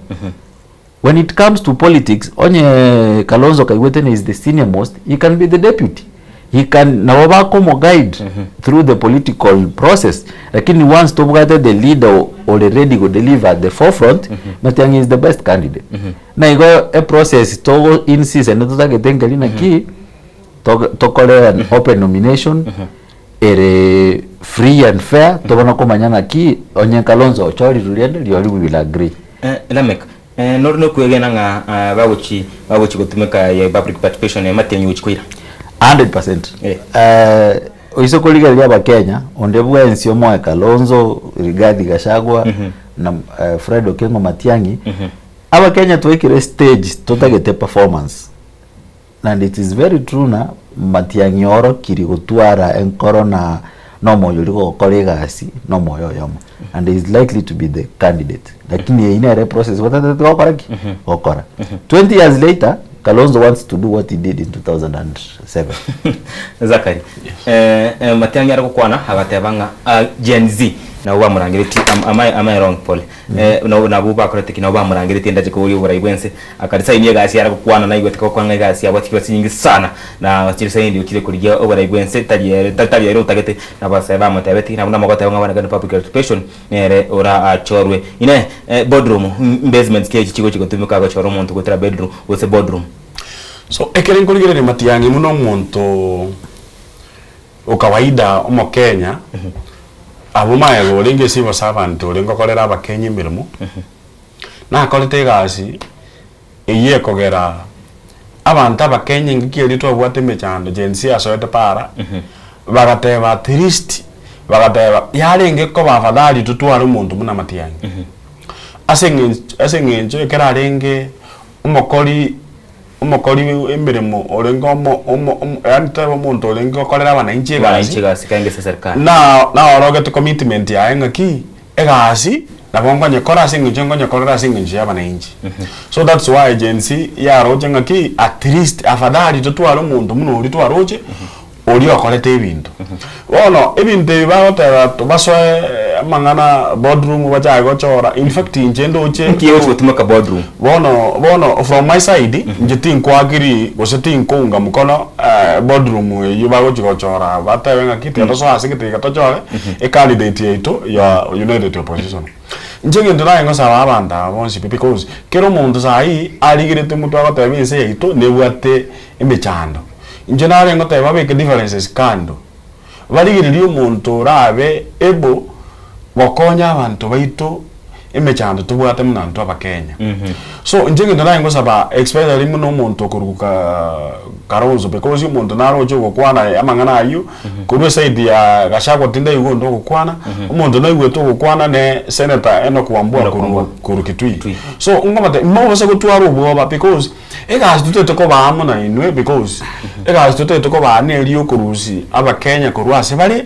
when it comes to politics onye Kalonzo Kaigwete is the senior most he can be the deputy he can nabo bakomo guide through the political process lakini once tobwate the leader ore ready go deliver at the forefront Matiang'i is the best candidate na igo e process togo insist ende totagete nkeri naki tokore an open nomination ere free and fair tobona komanya naki onye Kalonzo ochoriru riende riori we will agree Lameck nori nokwegena ng'a bagochi bagochi gotumeka ya public participation ya Matiang'i gochi koira 100% oise korigereria abakenya onde bwensi omoe Kalonzo Rigathi Gachagua na Fred Okengo Matiang'i abakenya twekire stage totagete performance and it is very true na Matiang'i orokiri gotwara enkoro na nomoyo ori gokora egasi nomoyo oyomo and he is likely to be the candidate lakini eyio nere process batatete gokora ki gokora 20 years later Kalonzo wants to do what he did in 2007. Zachary, eh, eh, Matiang'i are gokwana agateba ng'a ah, Gen Z nabo bamorangeretie am, am, I, am I wrong pole eh, nabo nabo bakorete ki nabo bamorangeretie endache koboria oborai bwense akarisaini egasi are gokwana naigwete gokwana ng'a egasi yabo chikiro chinyinge sana na chirisaini ochire korigia oborai bwense tari ere tari ere otagete nabo bamotebetie nabo namogoteba ng'a bono ekero public participation Nere orachorwe. Inee! Boardroom, basement ki echi chigochi gotumeka gochora omonto goetera bedroom gose boardroom? So ekere nkorigereria Matiang'i buna omonto o kawaida omokenya, abwo magega orenge civil servant orenge okorera abakenya emeremo, nakorete egasi eyio ekogera abanto abakenya engaki eria twabwate emechando Gen Z asoete para, bagateba at least bagateba yarenge koba afadhali totware omonto buna Matiang'i. Ase eng'ench ase eng'encho ekero arenge omokori omokori emeremo orenge omo omo omo yaani tobe omonto orenge gokorera abananchi egasi, Abananchi egasi kaenge ase eserikari. na naorogete commitment yaye ng'aki. Egasi nabo nkonyekora ase eng'encho nkonyekorera ase eng'encho y'abananchi. So that's why Gen Z yaroche ng'a ki at least afadhali totware omonto buna oria twaroche oria okorete ebinto. Bono ebinto ebi bagoteba basoe amang'ana boardroom bachake gochora in fact inche ndoche Nki egochi gotumeka boardroom? Bono bono from my side inche tinkoagree gose tinkounga mkono boardroom eyio bagochi gochora batebe ng'aki tiga tosoe ase gete iga tochore ecandidate yaito ya United Opposition. Inche egento naye ngosaba abanto aba bonsi pi because kera omonto saii arigerete omotwe agoteba ense yaito nebwate emechando. Inche nare ngoteba babeke differences kando, barigererie omonto orabe able gokonya abanto baito emechando tobwate buna intwe abakenya. So inche egento naye ngosaba especially buna omonto okoruka Kalonzo because omonto naroche ogokwana amang'ana ayio korwa eside ya Gachagua tindaigwa onde ogokwana, omonto naigwete ogokwana ne Senator Enock Wambua korwa korwa Kitui. So nkobatebia mobase gotwara obwoba because egasi totagete kobaa amo nainwe because egasi totagete kobaa neri yokorusia abakenya korwa ase bare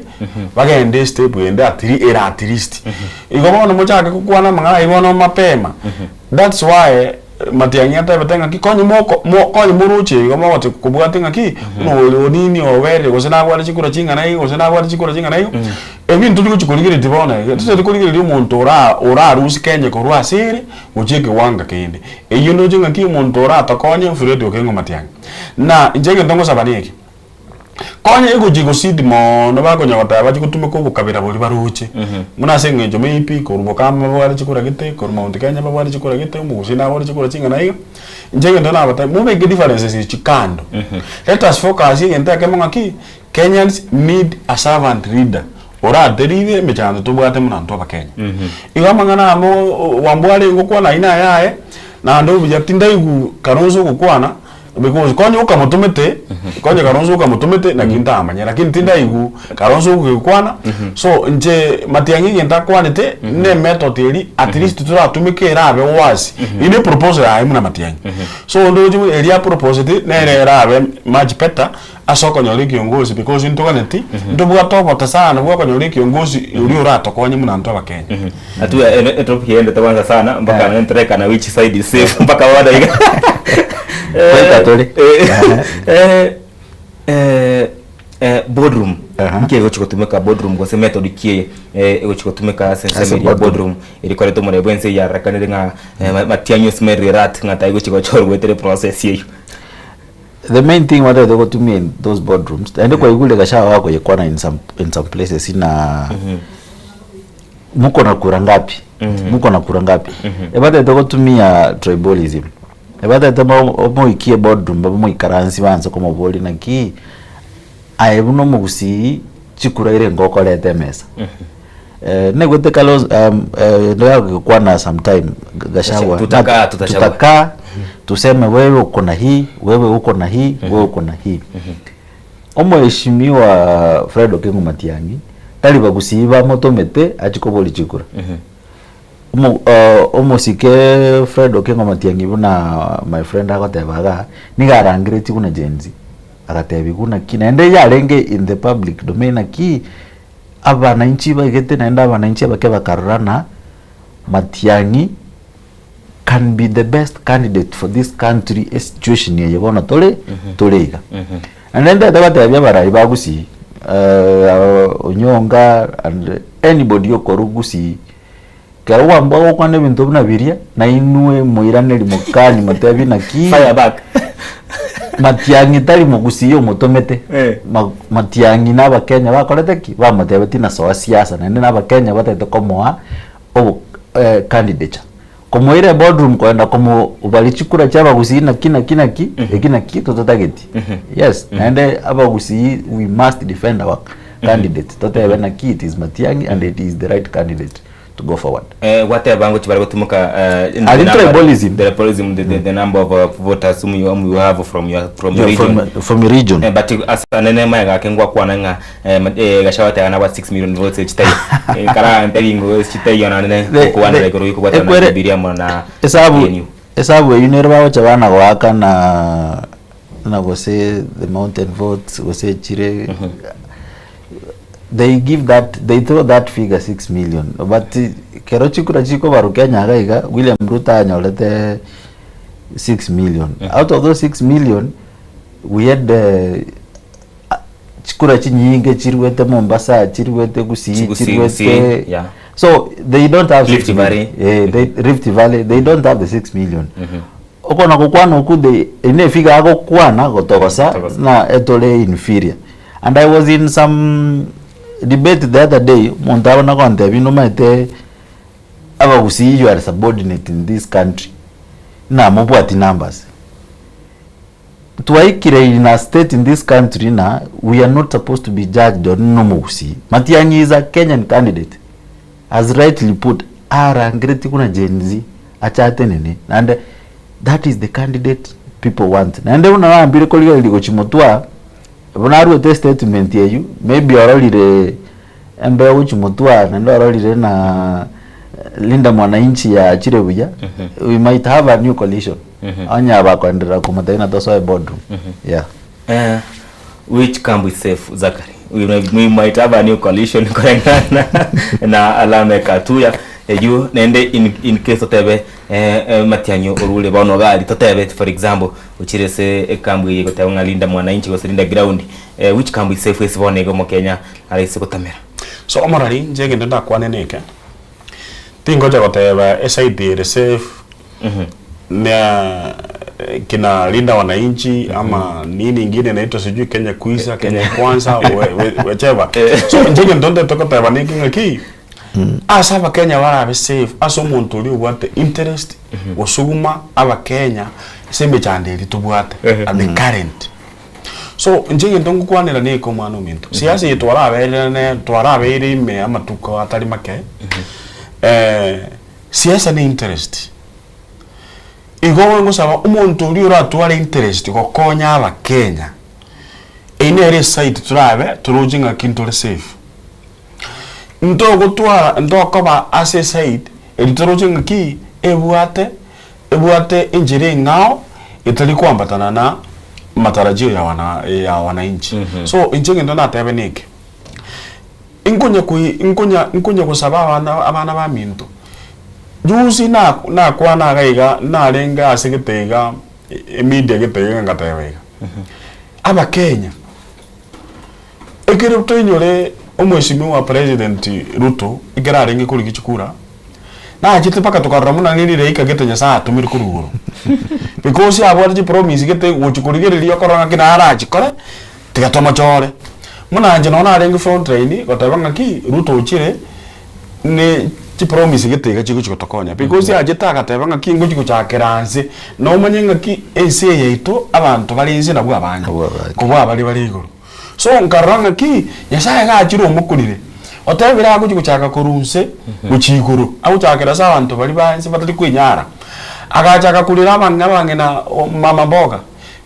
bagende estep ende at ere at least. Igo bono mochake gokwana amang'ana ayio bono mapema, that's why Matiang'i atebete ng'aki konye moko mo konye moroche igo mogochi kobwatia ng'aki buna oyo onini oberire gose nabwate chikura ching'ana iga gose nabwate chikura ching'ana iga, ebinto tori gochi korigereria bono iga, totaeti korigereria omonto ora orarusie Kenya korwa ase ere gochia ekewango kende. Eyio ndoche ng'aki omonto oratokonye Fred Okengo Matiang'i. Na inche egento ngosaba neke. Konya egochia gosidi moono bakonya goteba bachie gotumeka obokabira boria baroche, buna ase eng'encho maybe korwa bokamba babwate chikura gete, korwa Mount Kenya babwate chikura gete, omogusii nabwate chikura ching'ana iga, inche egento nabatebia mobeke differences echi kando, let us focus egento ekemo ng'aki, Kenyans need a servant leader orateribe emechando tobwate buna intwe abakenya. Igo amang'ana amo Wambua arenge gokwana ayio nayaye, naende obuya tindaigwa Kalonzo ogokwana. Because konya okamotomete, konya Kalonzo okamotomete naki ntamanya, lakini tindaigwa Kalonzo ogekwana, so inche Matiang'i egento akwanete, ne emethod eria at least toratumeke erabe wazi, eyio ne eproposal yaye buna Matiang'i. So ndoche buna eria aproposeti nere erabe much better ase okonyora ekiongozi because ntoganeti, ntobwate obote sana bwa okonyora ekiongozi oria oratokonye buna intwe abakenya. Atua ene etopic eyende kwanza sana mpaka ntorekana which side is safe mpaka bono iga. Goika tore. Eh, eh, eh, boardroom nki egochi gotumeka boardroom gose method ki eye eh, egochi gotumeka ase Ase ensemo eria boardroom. boardroom erikorete omorembe bwense eyarakanire ng'a eh, Matiang'i osimerire rat ng'a taigochi gochorwa goetera eprocess eywo. The main thing batagete gotumia in those boardrooms, naende kwaigure Gachagua gakoyekwana in some, in some places ina muko na kura ngapi muko na kura ngapi ebatagete gotumia tribalism ebatagete mo- moikie boardroom babe moikaransi banse komoboria naki aye buna omogusii chikura ere ngokorete emesa Naigwete Kalonzo ndagokwana sometime Gachagua Tutakaa, tutachagua. tutakaa tuseme wewe uko na hii wewe uko na hii wewe uko na hii Omoheshimiwa Fred Okengo Matiang'i tari bagusii bamotomete achie koboria chikura Omo omosike Fred Okengo Matiang'i buna my friend agoteba igaa nigo arangeretie buna Gen Z agatebiwa buna ki naende yarenge in the public domain naki Abananchi baigete naende abananchi abake bakarora na Matiang'i can be the best candidate for this country esituation eye bono tore tore iga. Naende ntagete gotebia abarai ba Gusii Onyonga and anybody okorwa Gusii, ekero kwambua gokwana ebinto buna biria, nainwe moiraneri mokani motebie naki Fire back. Matiang'i tari mogusii omotomete, Ma- Matiang'i na abakenya bakorete ki? Bamotebetie nasoa siasa naende na abakenya batagete komoa obo candidature. Komoira eboardroom kogenda komobaria chikura chia abagusii naki naki naki, eki naki tototageti. Yes, naende abagusii we must defend our candidate totebe naki it is Matiang'i and it is the right candidate to go forward. Eh, gwateba ngochi bare gotumoka eh, in the Ari number- tribalism. tribalism the, the, the number of uh, voters whom you, whom you have from your from your Yeah, region from, from your region. Eh, but asa nene maye gake ngwakwana ng'a eh, ma- eh, gachagua tega nabwate 6 million votes echitai Eh, kara ntebi chitai ona nene The- okwanera the- igoro ikobwatana na ekwere- Jubilee amo na esabu PNU. esabu eywo nere bagocha bana goaka na na gose the mountain votes gose chire they give that they throw that figure 6 million but eh, kero chikura chikobarwa Kenya iga iga William Ruto anyorete 6 million out of those 6 million we had eh, chikura chinyinge chiruete Mombasa chiruete Gusii Gusii, chiruete Gusii, yeah. so they don't have Rift 6 million. Valley. Eh, they, Rift Valley they don't have the 6 million okona gokwana oku they ine figure agokwana gotogosa na etore inferior and I was in some debate the other day omonto abana gontebia nomaete abagusii you are subordinate in this country namobwati numbers twaikire in a state in this country na we are not supposed to be judged on nomogusii Matiang'i is a Kenyan candidate as rightly put arangereti buna Gen Z achatenene naende that is the candidate people want naende buna nambire korigereria gochia motwa buna aruete statement eywo maybe ororire embeo gochia motwa naende ororire na Linda Mwananchi yachire buya we might have a new coalition onye abakoenderera komotebia ng'a tosoe boardroom yeah. Eh, which camp is safe Zachary? We, might- we might have a new coalition kulingana na Alame Katuya eyu nende in, in case totebe eh, eh, Matiang'i orure bono gari totebe for example uchire se ekambu eye goteba ng'a Linda Mwananchi gose Linda Ground eh, which camp is safe ase bono iga omokenya araise gotamera So omorari inche egento ndakwane neke, tingocha goteba eside ere safe na kina Linda Wananchi ama nini ingine inaitwa sijui Kenya Kwanza, Kenya Kwanza, whichever. So inche egento ndete goteba neke ng'aki, ase abakenya barabe safe ase omonto oria obwate interest gosuguma abakenya ase emechando eria tobwate at the current. So inche egento ngokwanera neke omwana ominto, siasa eye twarabererane twarabeire ime amatuko atari make, siasa ne interest. Igo ngosaba omonto oria oratware interest gokonya abakenya, eyio nere eside torabe toroche ng'aki ntore safe. Ntogotwara ntokoba ase eside eri toroche ng'aki ebwate ebwate enchera eng'ao etari koambatana na matarajio ya wana ya wananchi. So inche egento natebe neke, nkonya koi nkonya nkonya gosaba abana abana baminto juzi na nakwana iga iga narenge ase gete iga emedia gete iga ngateba iga abakenya ekero toinyore omweshimiwa president Ruto ekero arenge korigia chikura nachete mpaka tokarora buna neri riika gete Nyasaye atomire korwa igoro because abwate chipromise gete gochi korigereria okorora ng'aki narachikore tiga tomochore buna inche nonye narenge front line goteba ng'aki Ruto ochire ne chipromise gete iga chigochi gotokonya because achete agateba ng'aki ngochi gochakera nse nomanye ng'aki ense eye yaito abanto bare nse nabwo abange kobua baria bare igoro. So nkarora ng'aki Nyasaye iga achire omokorire otebire agochi gochaka korwa nse gochia igoro agochakera ase abanto baria ba nse batari kwenyara agachaka korera abang'ina abang'ina mama mboga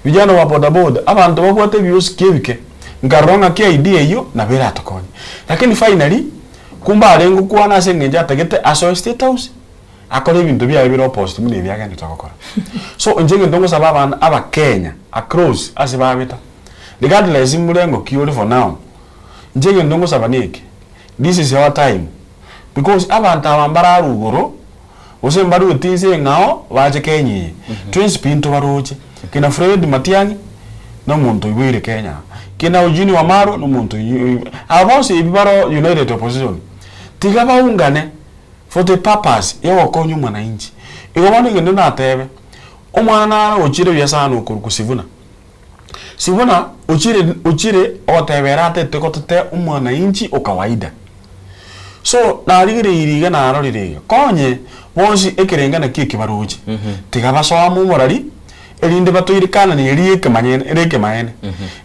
vijana wa bodaboda abanto babwate ebiosiki ebike nkarora ng'aki idea eywo nabo eratokonye. Lakini finally kumbe arenge gokwana ase eng'encho atagete asoe state house akore ebinto biaye bire opposite buna ebi agendete gokora. So inche egento ngosaba abana abakenya across ase babeta regardless murengo ki ore for now inche egento ngosaba neke this is our time because abanto aba mbararwa igoro. Gose mbarueti inse eng'ao bache Kenya eye. Twensi pi ntobaroche. Kina Fred Matiang'i na omonto oiboire Kenya aa. Kina Eugene Wamalwa na omonto aba bonsi ebi baro United Opposition. Tiga baungane for the purpose ya ogokonya omwananchi. Igo bono egento natebe, omwana nare ochire buya sana okorokwa Sifuna. Sifuna ochire ochire ogoteba ere atete gotete omwananchi o kawaida. So narigereirie iga narorire iga, konye bonsi ekerenga nakio eke baroche, tiga basoame omorari, erinde batoire Kanani eria y'ekemanyene ere ekemaene.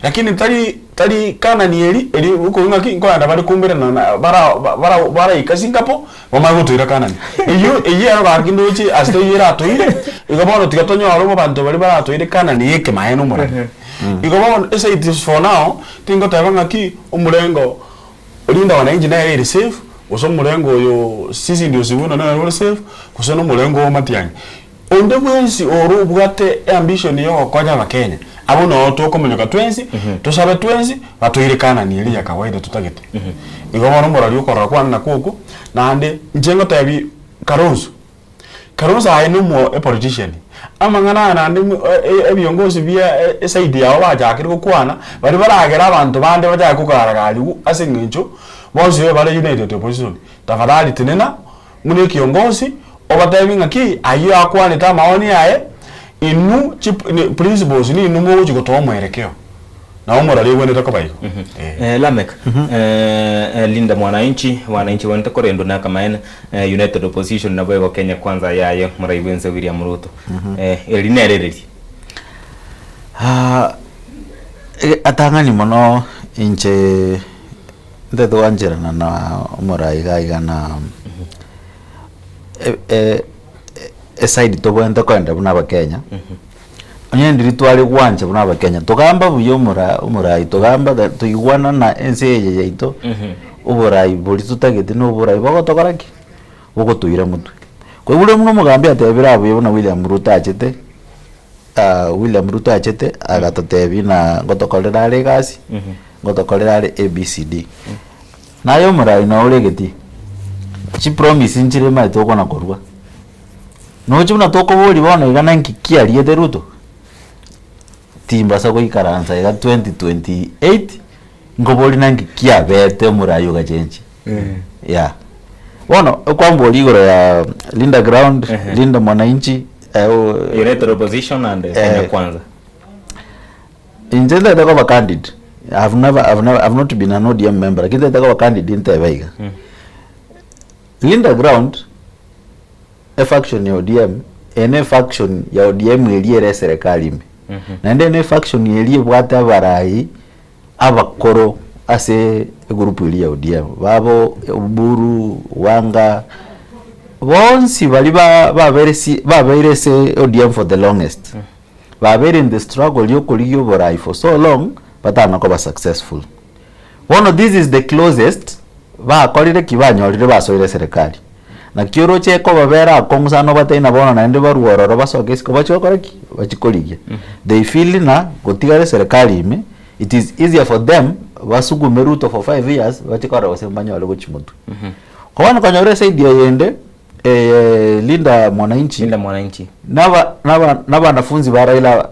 Lakini tari tari Kanani eri eri okorwa ng'aki nkoenda bare koumberana na bara bara baraika Singapore, bamanye gotoira Kanani. Eyio eyio ero gaki ndoche ase eyio eratoire, igo bono tiga tonyore abanto baria baratoire Kanani y'ekemaene omorari. Igo bono ase it is for now, tingoteba ng'aki omorengo Linda wananchi nere ere safe, gose omorengo oyo sisi ndio Sifuna nere ore safe, gose na omorengo o Matiang'i. Onde bwensi ore obwate eambition ya ogokonya abakenya, abwo noo tokomonyoka twensi, tosabe twensi, batoire Canaan eria ya kawaida totagete. Igo bono omorori okorora kwane nakwo okwo, naende inche ngotebi Kalonzo, Kalonzo aye nomo epolitician, amang'ana aya naende ebiongozi bia eside yabo bachakire gokwana, baria baragere abanto bande bachake kogaragariwa ase eng'encho bonsi babe bare united opposition. Tafadhali tenena buna ekiongosi obatebi ng'aki ayio akwanete amaoni aye, inwe chi principles ninwe mogochi gotoa omwerekeo. Nabo omorari ogwenerete koba igo. Eh, Lameck, eh, Linda Mwananchi, wananchi bonete korendwa na akamaene, eh, United Opposition nabo igo Kenya Kwanza yaye morai bwense William Ruto. Eh, eri nere ereri. Ah, e- atang'ani mono inche ntete gwancherana na omorai iga iga na e- e- eside tobwenerete koenda buna abakenya. Onye ndiri tware gwancha buna abakenya, togamba buya omora omorai, togamba tha toigwanana ense eye yaito, oborai boria totagete na oborai bogotokora ki? Bogotoira motwe. Kwaigure buna omogambi atebire abuya buna William Ruto achete, William Ruto achete agatotebia ng'a ngotokorera are egasi, ngotokorera are ABCD. Naye omorai noo ore egetii, chipromise nchire omanyete okona korwa. Noche buna tokoboria bono iga na nki kiariete Ruto? Timbasa goikaransa iga 2028 nkoborie na nki kiabete omorai ogachenchia. Yeah. Bono okwamboria igoro ya Linda Ground, Linda Mwananchi, eh, o- United Opposition and Kenya Kwanza. Inche ntagete koba candid, I've never, I've never, I've not been an ODM member, lakini ntagete koba candid ntebe iga. Linda Ground, efaction ya ODM, eye ne efaction ya ODM eria ere eserekari ime. Naende ne efaction eria ebwate abarai abakoro ase egroup eria ya ODM. Babo Oburu, Wanga, bonsi baria ba babeire si babeire ase ODM for the longest. Babeire in the struggle ya okorigia oborai for so long, batana koba successful. Bono this is the closest bakorire ki banyorire basoire eserekari. Naki oroche ekobabera akong'u sana obatebie ng'a bono naende barwe ororo basoke isiko bachie gokora ki? Bachie korigia. They feel ng'a gotigara eserekari ime, it is easier for them basugume Ruto for 5 years bachie korora gose mbanyore gochia motwe. Ko bono konyora eside eyende Linda Mwananchi, Linda Mwananchi. Naba naba nabanafunzi ba Raila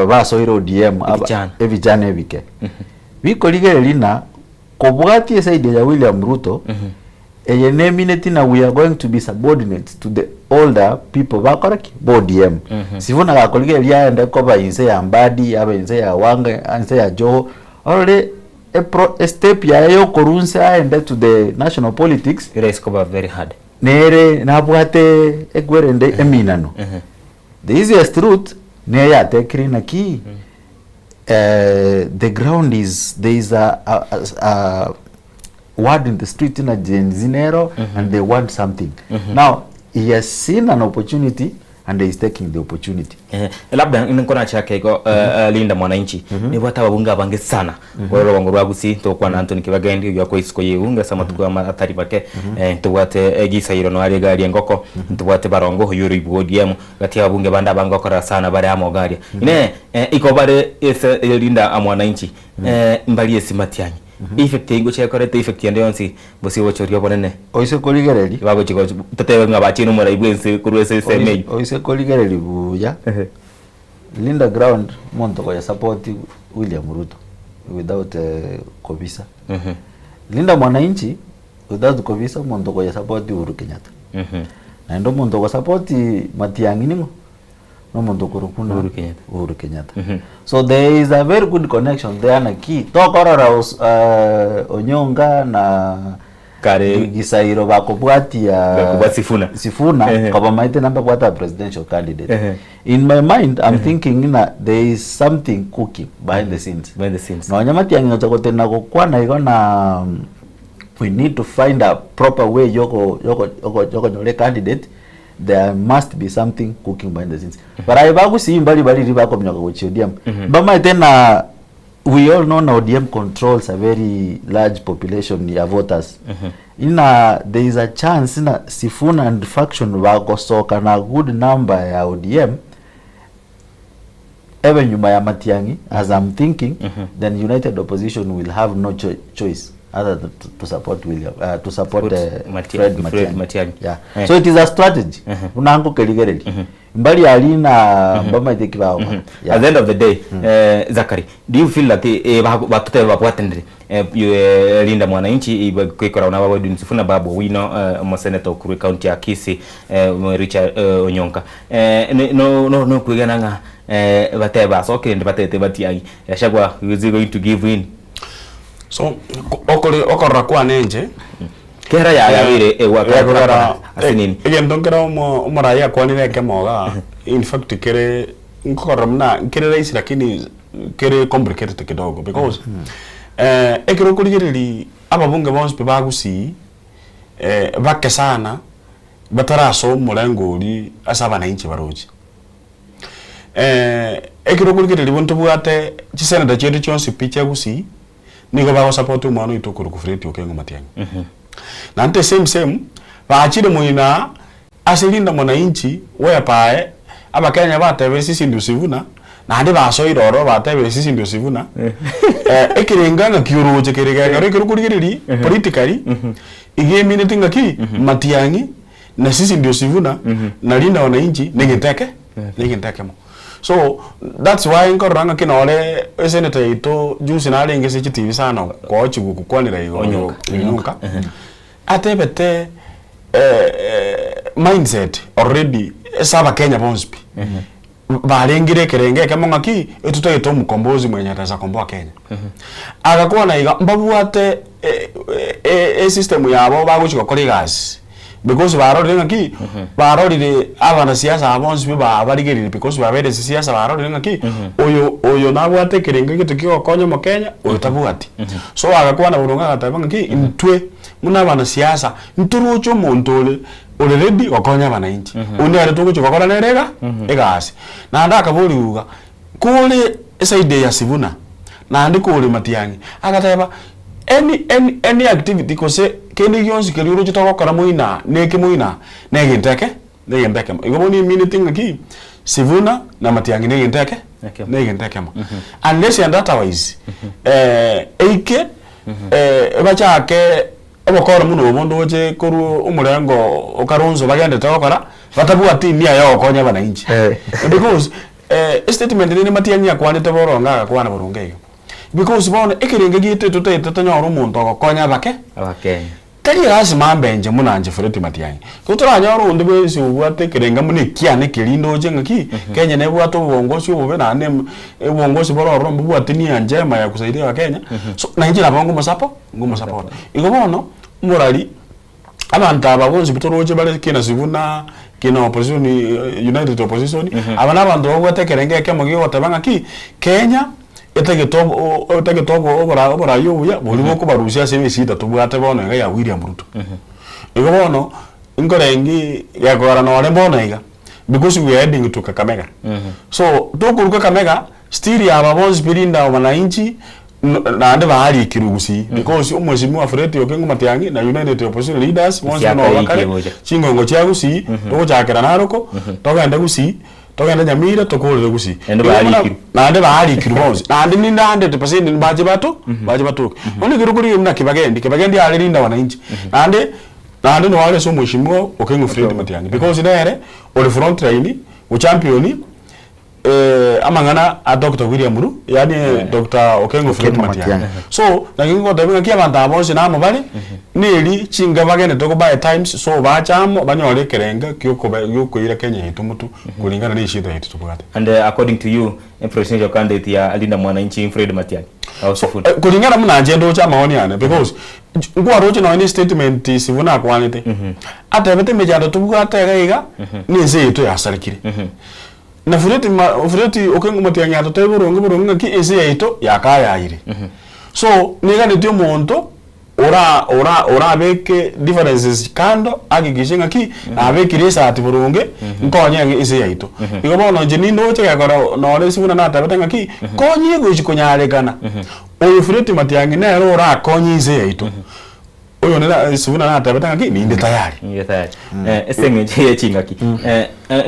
basoire ODM aba Ebijana. ebijana ebike. Bikorigereria ng'a kobwatia eside ya William Ruto, eye nemineti ng'a we are going to be subordinate to the older people bakora ki? Ba ODM. Sifuna gakorigereria aende koba inse ya Mbadi, abe inse ya Wanga, inse ya Joho, orore epro estep yaye yokorwa inse aende to the national politics, Ere koba very hard. nere nabwate ekwerende eminano. The easiest route neyatekire naki the ground is there is a, a, a, a word in the street na Gen Z nero and they want something. Now he has seen an opportunity and he is taking the opportunity. Eh, labda nkona chake igo Linda Mwananchi nibwate ababunge abange sana mm -hmm. rwa Gusii tokwana Anthony Kibagendi oyo akwa isiko ye ase amatuko ama atari make ntobwate Gisairo no are gari engoko ntobwate Barongo oyo ore ibwa ODM gati ababunge bande abange gokorera sana bare amo garia ine iko bare ase Linda Mwananchi mbari ase Matiang'i. Effect eywo ngochia ekorete effect ende yonsi gose obochoria obonene. Oise korigereria. Bagochia gochi totebe ng'a bachire omorai bwa ense korwa ase ensemo eywo. Oise korigereria buya, Linda ground omonto okoye support William Ruto without kobisa. Linda mwananchi without kobisa omonto okoye support Uhuru Kenyatta. Naende omonto ogo support Matiang'i ning'o? Nomonto okorokwa buna Uhuru Kenyatta. So there is a very good connection there naki tokorora Onyonga na Kare Gisairo bakobwatia Bakobwa Sifuna. Sifuna Ehe. kobamaete na mbabwate a presidential candidate. Ehe. In my mind I'm thinking ng'a there is something cooking behind the scenes. Behind the scenes. Nonya Matiang'i gocha gotenena gokwana igo na we need to find a proper way yoko yoko yoko yokonyora a candidate there must be something cooking behind the scenes. Barayi bagusii mbari bariri bakominyoka gochia ODM. Mbamaete na we all know na ODM controls a very large population ya voters. Ina there is a chance na Sifuna and faction bagosoka na good number ya ODM ebe nyuma ya Matiang'i as I'm thinking then united opposition will have no cho choice other than to, to support William uh, to support Support uh, Mati- Fred Fred Matiang'i. Matiang'i. Yeah. Eh. So it is a strategy. Buna nkokerigereria. Mbari ari na mbamaete ki bagokora. At the end of the day, eh, Zachary, do you feel that eh, bago- batotebe babwatanire eh, yu- eh, Linda Mwananchi kwikora na babo Edwin Sifuna Babu Owino eh, omoseneta okorwa ekaunti ya Kisii eh, Richard eh, Onyonka eh, ne- no no no kwegena ng'a eh, batebe basokire ndi batete batiagi Gachagua is he going to give in So okore okorora kwane inche Kera ya yabeire egwakera egokera ase nini? egento nkere omo omorai akwanire ekemo igaa in fact kere nkorora buna nkere rahisi lakini kere complicated kidogo because ekero okorigereria ababunge bonsi pi ba Gusii bake sana batarasoa omorengo oria ase abananchi baroche. Ekero okorigereria bono tobwate chiseneta chiaito chionsi pi chia Gusii, nigo bagosupport omwana oito okorokwa Fred Okengo Matiang'i. Naende the same same, bachire moino ase Linda Mwananchi whereby abakenya batebire sisi ndio Sifuna, naende basoire ororo batebire sisi ndio Sifuna, ekerengo ng'aki oroche kere gekero ekero okorigereria politically, iga emineti ng'aki Matiang'i na sisi ndio Sifuna, na Linda Wananchi negento eke negento ekemo. So that's why nkorora ng'aki nore esenator yaito juzi narenge ase chitibi sana kochigwa gokwanera igoro Onyonka. Onyonka atebete mindset already ase abakenya bonsi pi barengire ekerengo ekemo ng'aki etotagete omokombozi mwenye ataweza komboa Kenya. Agakwana iga mbabwate esystem yabo bagochi gokora egasi because barorire ng'aki barorire abanasiasa aba bonsi pi babarigereire because babeire ase siasa barorire ng'aki oyo oyo nabwate ekerengo egento kigokonya omokenya oyo tabwati. So agakwana boronge agateba ng'aki intwe buna abanasiasa ntoroche omonto ore ore ready gokonya abananchi oyio nere togochi gokora nere iga egasi. Naende akaboria iga kore eside ya Sifuna naende kore Matiang'i agateba any any any activity gose kende gionsi keria oroche togokora moino aa na eke moino aa na egento eke na egento ekemo. Igo bono emineti ng'aki Sifuna na Matiang'i na egento eke na egento ekemo. Unless and otherwise eike bachake Obokoro buna obo ndoche korwa omorengo o Kalonzo bagenderete gokora, batabwati nia ya gokonya abananchi. Because estatement rende Matiang'i akwanete boronge agakwana boronge iga. Because bono ekerengo giaito totagete tonyore omonto ogokonya abake, Abakenya. tari lasima mbe inche buna inche Fred Matiang'i. Igo toranyore onde bwensi obwate ekerengo buna ekiane keria ndoche ng'aki, Kenya nebwate obongosi obobe naende obongosi bore ororo mbobwati nia njema ya kusaidia abakenya, so nainche nabo nkomosapo. Ngomosupport. Igo bono, omorari, abanto aba bonsi toroche bare kina Sifuna, kina opposition, united opposition, aba na abanto babwate ekerengo ekemo gegoteba ng'aki, Kenya etagete obo etagete obo obora oborai obuya boria bokobarusia ase eshida tobwate bono iga ya William Ruto. Igo bono, nkorengi gekogera nore bono iga, because we are heading to Kakamega. So, tokorwa Kakamega, still aba bonsi pi Linda Mwananchi, Naende baarikirwe gusii because omweshimiwa Fred Okengo Matiang'i na United Opposition Leaders bonsi buna Siaka bakare yaikie gocha. chingongo chia gusii togochakera Naroko togende gusii. Togende Nyamira tokorere Gusii. Naende Igo buna- barikirwe. Naende barikirwe bonsi. Naende ninde 100% mbache bato bache batoke. Bono ekero okorigereria buna Kibagendi, Kibagendi are Linda Wananchi. Naende naende noyo are ase omweshimiwa Okengo Fred Matiang'i because nere ore front line gochampion amang'ana a Doctor William Ru yaani Doctor Okengo Fred Okengo Matiang'i. Matiang'i. So naki ngotebia ng'aki abanto aba bonsi namo bare, neri chinga bagenete ko buy times so bache amo banyore ekerengo giokobe giokoira Kenya yaito motwe kulingana ne eshida yaito tobwate. And according to you, presidential candidate ya Linda Mwananchi Fred Matiang'i au Sifuna? Eh, kulingana buna inche ndoche amaoni ane because nkwaroche nonye ne statement Sifuna akwanete atebete emechando tobwate iga iga na ense yaito yasarekire. Na Fred ma Fred Okengo Matiang'i atotebia boronge boronge ng'aki ense yaito yakayaire. So niganetie omonto ora ora orabeke differences kando ahakikishe ng'aki nabekire esati boronge nkonye ang'e ense yaito. Igo bono inche nindoche gekora nore ase buna natabete ng'aki konye egochi konyarekana oyo Fred Matiang'i nere orakonye ense yaito. Oyo nere ase buna natabete ng'aki ninde tayari. Ninde tayari. Ase eng'encho ye ching'aki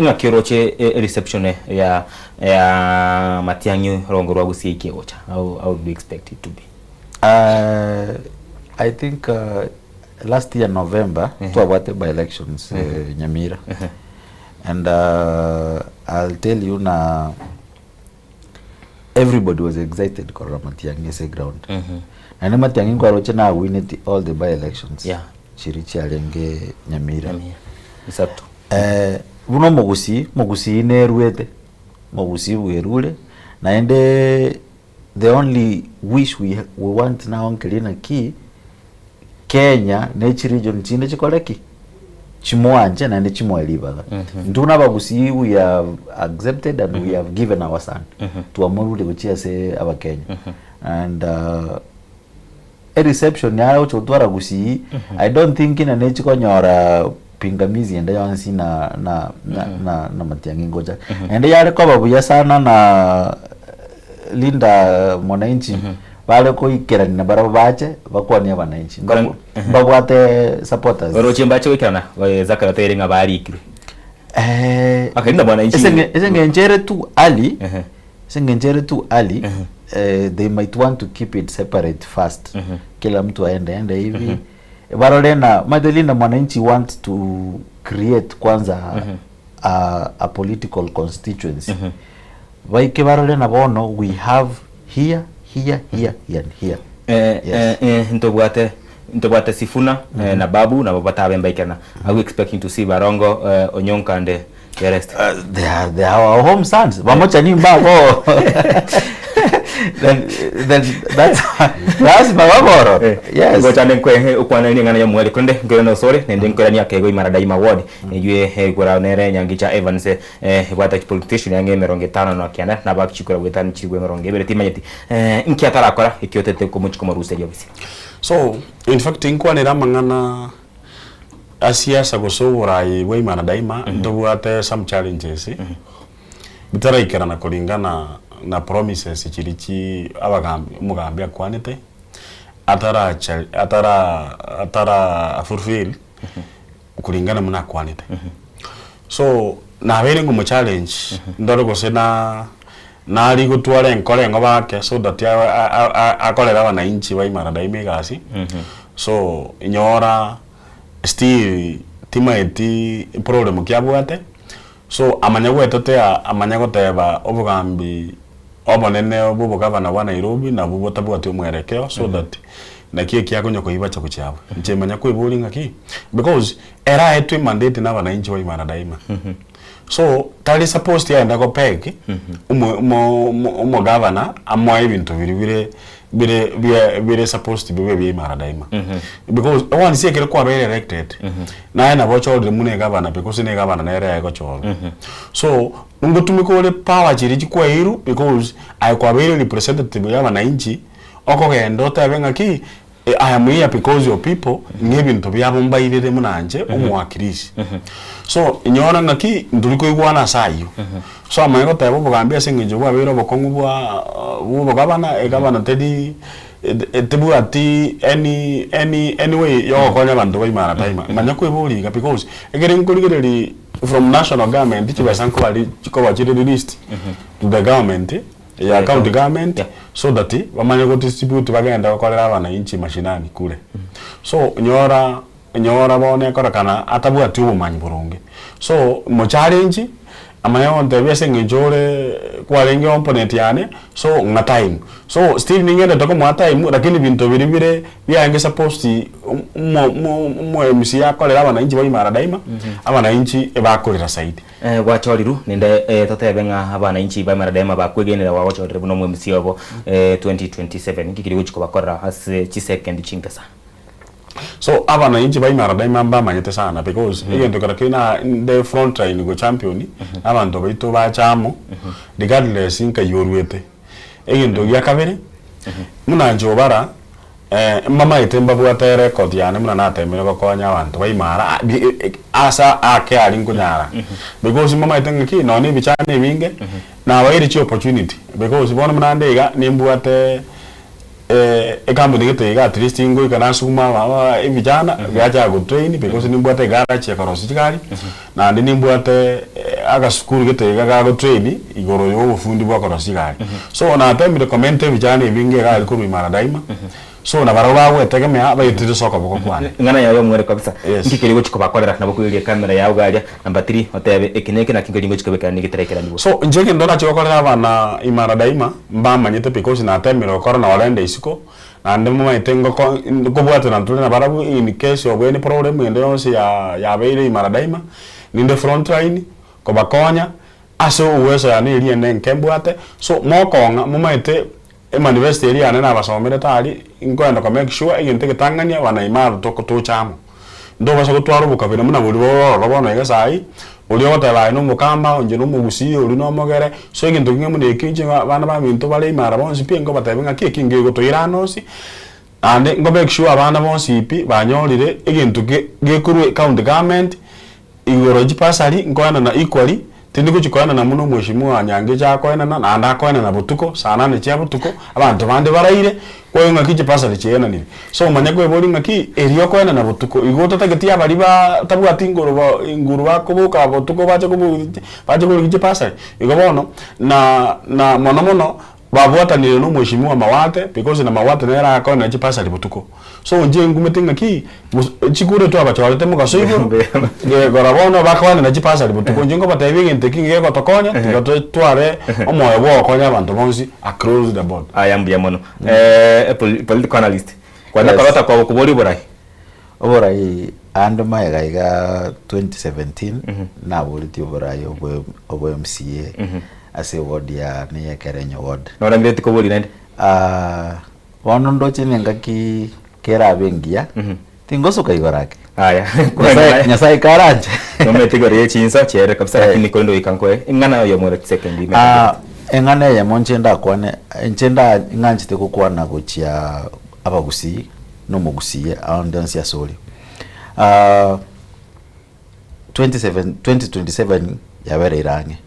ng'aki oroche ereception ya ya Matiang'i rongo rwa Gusii egocha how how do you expect it to be? I think last year November twabwate by elections Nyamira and I'll tell you na everybody was excited korora Matiang'i ase ground naende Matiang'i nkwaroche nawineti all the by elections Yeah. chiri chiarenge Nyamira Isato. Eh, buna omogusii omogusii nerwete omogusii bwerure naende The only wish we, we want now nkeri naki Kenya ne chiregion chinde chikore ki? Chimwanche naende chimoe ribaga. Intwe buna abagusii we have accepted and we have given our son. Twamorure gochia ase abakenya. And uh, ereception yaye gocha gotwara gusii I don't think ng'a nechikonyora pingamizi ende yonsi na na na na na Matiang'i ngocha. Naende yare koba buya sana na Linda Mwananchi bare koikerania na barabwo bache bakwanie abananchi. Kora- Mbabwate supporters. Oroche mbache goikerana Zakayo tere ng'a barikirwe. Eh, Okay, Linda Mwananchi. ase eng'encho ere too early Ase engencho ere too early, eh, they might want to keep it separate first. Kila mtu aende ende hivi. Barore na omanyete Linda Mwananchi want to create kwanza a, a political constituency. Baike barore na bono we have here, here, here, here and here. Eh, Yes. eh, eh, ntobwate ntobwate Sifuna eh, na Babu nabo batabe mbaikerana. Are we expecting to see Barongo eh, Onyonka and the rest? They are, they are our home sons. Pamoja ni mbako. then then that's that's mababoro. Yes. Ngochande nkwe ukwana ni ngana ya mweri kunde nkwe no sore nende nkwe ni akego imara daima ward eywe gura nere nyangicha Evans eh bwata politician yange merongo etano na kianda na bakchikura gwetani chirwe merongo ebere timanyeti eh nki atarakora ikiotete komuchiko maruseria bisi So in fact nkwanera amang'ana a siasa gose oborai bwa imana daima ntobwate some challenges bitaraikerana koringana na promises chiria chi abagambi omogambi akwanete atara atara atara fulfill kuringana buna akwanete. So nabeire nkomochallenge ndore gose na nari gotwara enkoro engo bake so that akorere abananchi ba imana daima egasi so inyora still timaeti problem ki abwate so amanya gwetotea amanya goteba obogambi obonene bwa obogavana bwa Nairobi nabwo botabwati omwerekeo so that naki ekiakonya koibacha gochia abwo. Inche manya koiboria ng'aki because ere aetwe emandate na abananchi ba Imara Daima so tari supposed aende gopeg omo omo omogavana amoe ebinto biria bire bire bia bire supposed bibe bia Imara Daima because once ekero kwabeire elected naye nabo ochorire buna egavana because na egavana nere egochorwa so Ngotumeka ore power chiria chikwaeirwe because aye kwabeire representative ya abananchi okogenda otebe ng'aki I am here because your people ng'a ebinto biabo mbairere buna inche omowakilishi. So inyora ng'aki ntori koigwana ase ayio. So amanye goteba obogambi ase eng'encho bwabeire obokong'u bwa bwa obogabana egabana teri tebwati any any any way yogokonya abanto ba imara daima. Manya koiboria iga because ekere nkorigereria. from national government chibesa nkobari chikoba chire released to the government ya county government so that bamanye go distribute bagende gokorera abananchi mashinani kure. So nyora nyora bono ekorekana atabwati obomanyi boronge. So mo challenge amanye gontebia ase eng'encho ore kwarenge opponent yane so ng'a time. So still ning'endete komoa time lakini binto biria bire biarenge supposed omo omo omo MCA akorere abananchi ba Imara Daima, abananchi ebakorera zaidi. Gwachorirwe nende totebe ng'a abananchi ba Imara Daima bakwegenera gwagochorire buna omo MCA obo 2027 inki keri gochi kobakorera ase chisekendi chinke sana? So abananchi ba Imara Daima mbamanyete sana because egento kero keri na nde front line go champion abanto baito bacha amo regardless nkai oruete. Egento gia kabere buna inche Obara mbamaete mbabwate erecord yane buna natemire gokonya abanto ba Imara ase ake aria nkonyara because mbamaete ng'aki nonye na ebichani ebinge nabaeire chiopportunity because bono buna nde iga nimbwate Ekampuni gete iga at least ngoika nasuguma aba ebijana biachaka gotrain because nimbwate egarage ya korosia chigari, naende nimbwate agasukuru gete iga gagotrain igoro ya obofundi bwa korosia chigari. So natemire komenta ebijana ebinge iga aria korwa Imara Daima, so nabarabwo bagwetegemea baetire ase okoboko kwane. Eng'ana yaye omwere kabisa. Yes. Nki keria ogochia kobakorera nabo koireria ekamera yao iga aria number three otebe eke na eke naki nkeria ngochia kobekera nigo getaraikeranigwa. So inche egento ndachie gokorera abana Imara Daima, Mbamanyete because natemire gokora na orende isiko, naende momanyete ngoko nkobwatana tore nabarabwo in case of any problem ende yonsi ya yabeire imara daima, ninde front line kobakonya ase uweso yane eria ende enke mbwate, so mokong'a momanyete emanifesto eria yane nabasomerete aria, nkoenda ko make sure egento egetang'ani abana imara toko tocha amo. Ntobasa gotwara obokabira buna boria bore ororo bono iga saii, oria ogoteba aye nomokamba, inche nomogusii, oria nomogere, so egento king'e buna ekio inche abana baminto bare imara bonsi pi nkobatebia ng'aki eki ngegotoira ande onsi, naende nko make sure abana bonsi pi banyorire egento ge gekorwa ecounty government, igoro chibasari nkoenana equally, Tindi gochia koenana buna omweshimiwa Nyangecha akoenana, naende akoenana botuko, saa nane chia botuko, abanto bande baraire, kwaigwa ng'aki chipasari chiaenanire. So omanye kweboria ng'aki erio okoenana botuko, igo otatageti abaria batabwati nguru ba nguru bakoboka botuko bache kobo bache korigia chipasari. Igo bono, na na mono mono. Babwatanire nomweshimiwa Mawate because na Mawate nere akoenana chipasari botuko. So inche ngumete ng'aki chikure twabachorete mogaso igoro gekora bono bakoenana chipasari botuko inche nkobatebia egento eki ngegotokonya tiga totware omoyo bwa ogokonya abanto bonsi across the board. Aya mbuya mono. Political analyst, kwenda korota kwabo koboria oborai? Oborai ande magega iga 2017 naboretie oborai obwe obwe MCA ase eward yane ya Ekerenyo ward. Norangereti koboria naende? Ah, bono ndoche nengaki kerabe engiya tingosuka igoro ake. Aya, Nyasaye Nyasaye karanche. Nomanyete igoro ye chinsa chiaerire kabisa lakini korende goika nkoe eng'ana oyomo ore chisekendi ime. Ah, eng'ana eyemo inche ndakwane inche nda ng'anchete gokwana gochia abagusii nomogusii aonde onsi ase ore. Ah, 27 2027 yabereire ang'e,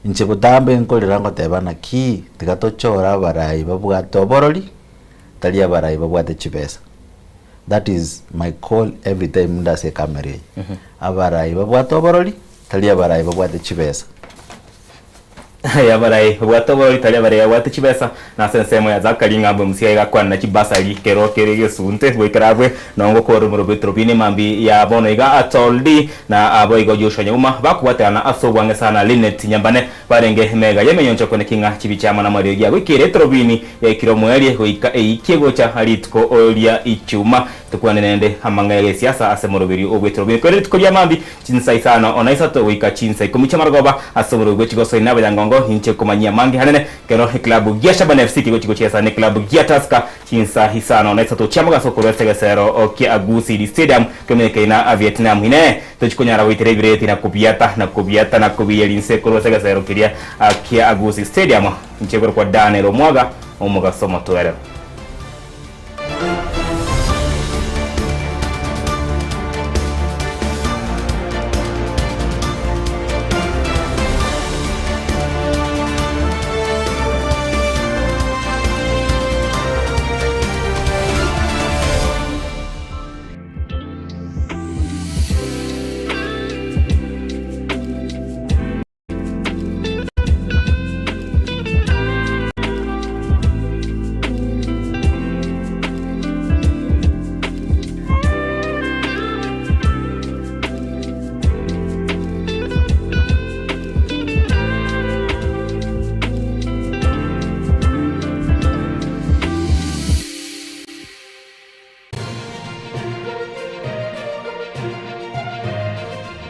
inche botambe nkorera ngoteba naki tiga tochore abarai babwate oborori, tari abarai babwate chibesa. That is my call every time nde ase ecamera eye. Abarai babwate oborori, tari abarai babwate chibesa. Aye abarai babwate oborori tari abarai babwate chibesa, na ase ensemo ya Zakari ng'a mbwe Musia igakwana na chibasari kero kere gesunte goikera abwe nongo kore omorobio Trobini mambi ya bono iga Atoldi na aboigo Joshua Nyauma bakobwaterana ase obwange sana Linet Nyambane barenge mega y'emenyoncho kone king'a chibicha amo namariogi agoikeire Trobini yaikire omoerie goika eikie gocha rituko ria Ichuma Tokwane naende amang'ana y'egesiasa ase omoroberio obw'Etrobini korende rituko ria mambi Chinsa isano na isato goika chinsa ikomi chi'amarogoba ase oborwoti bwe chigosori na abayangongo inche komanyia amange anene ekero eklabu gia Shabana FC kegochia gochiesa neklabu gia Tusker chinsa isano na isato chi'amogaso korwa ase egesero kia Gusii Stadium kemenyekaine na Vietnam. Inee! Tochi konyara goitera ebireti na kobiata na kobiata na kobiyeria inse korwa ase egesero keria kia Gusii Stadium? Inche korokwa Daniel Omwaga, omogaso omotoereru.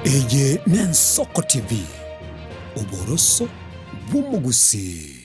Eye n'Ensoko TV, oboroso bw'omogusii.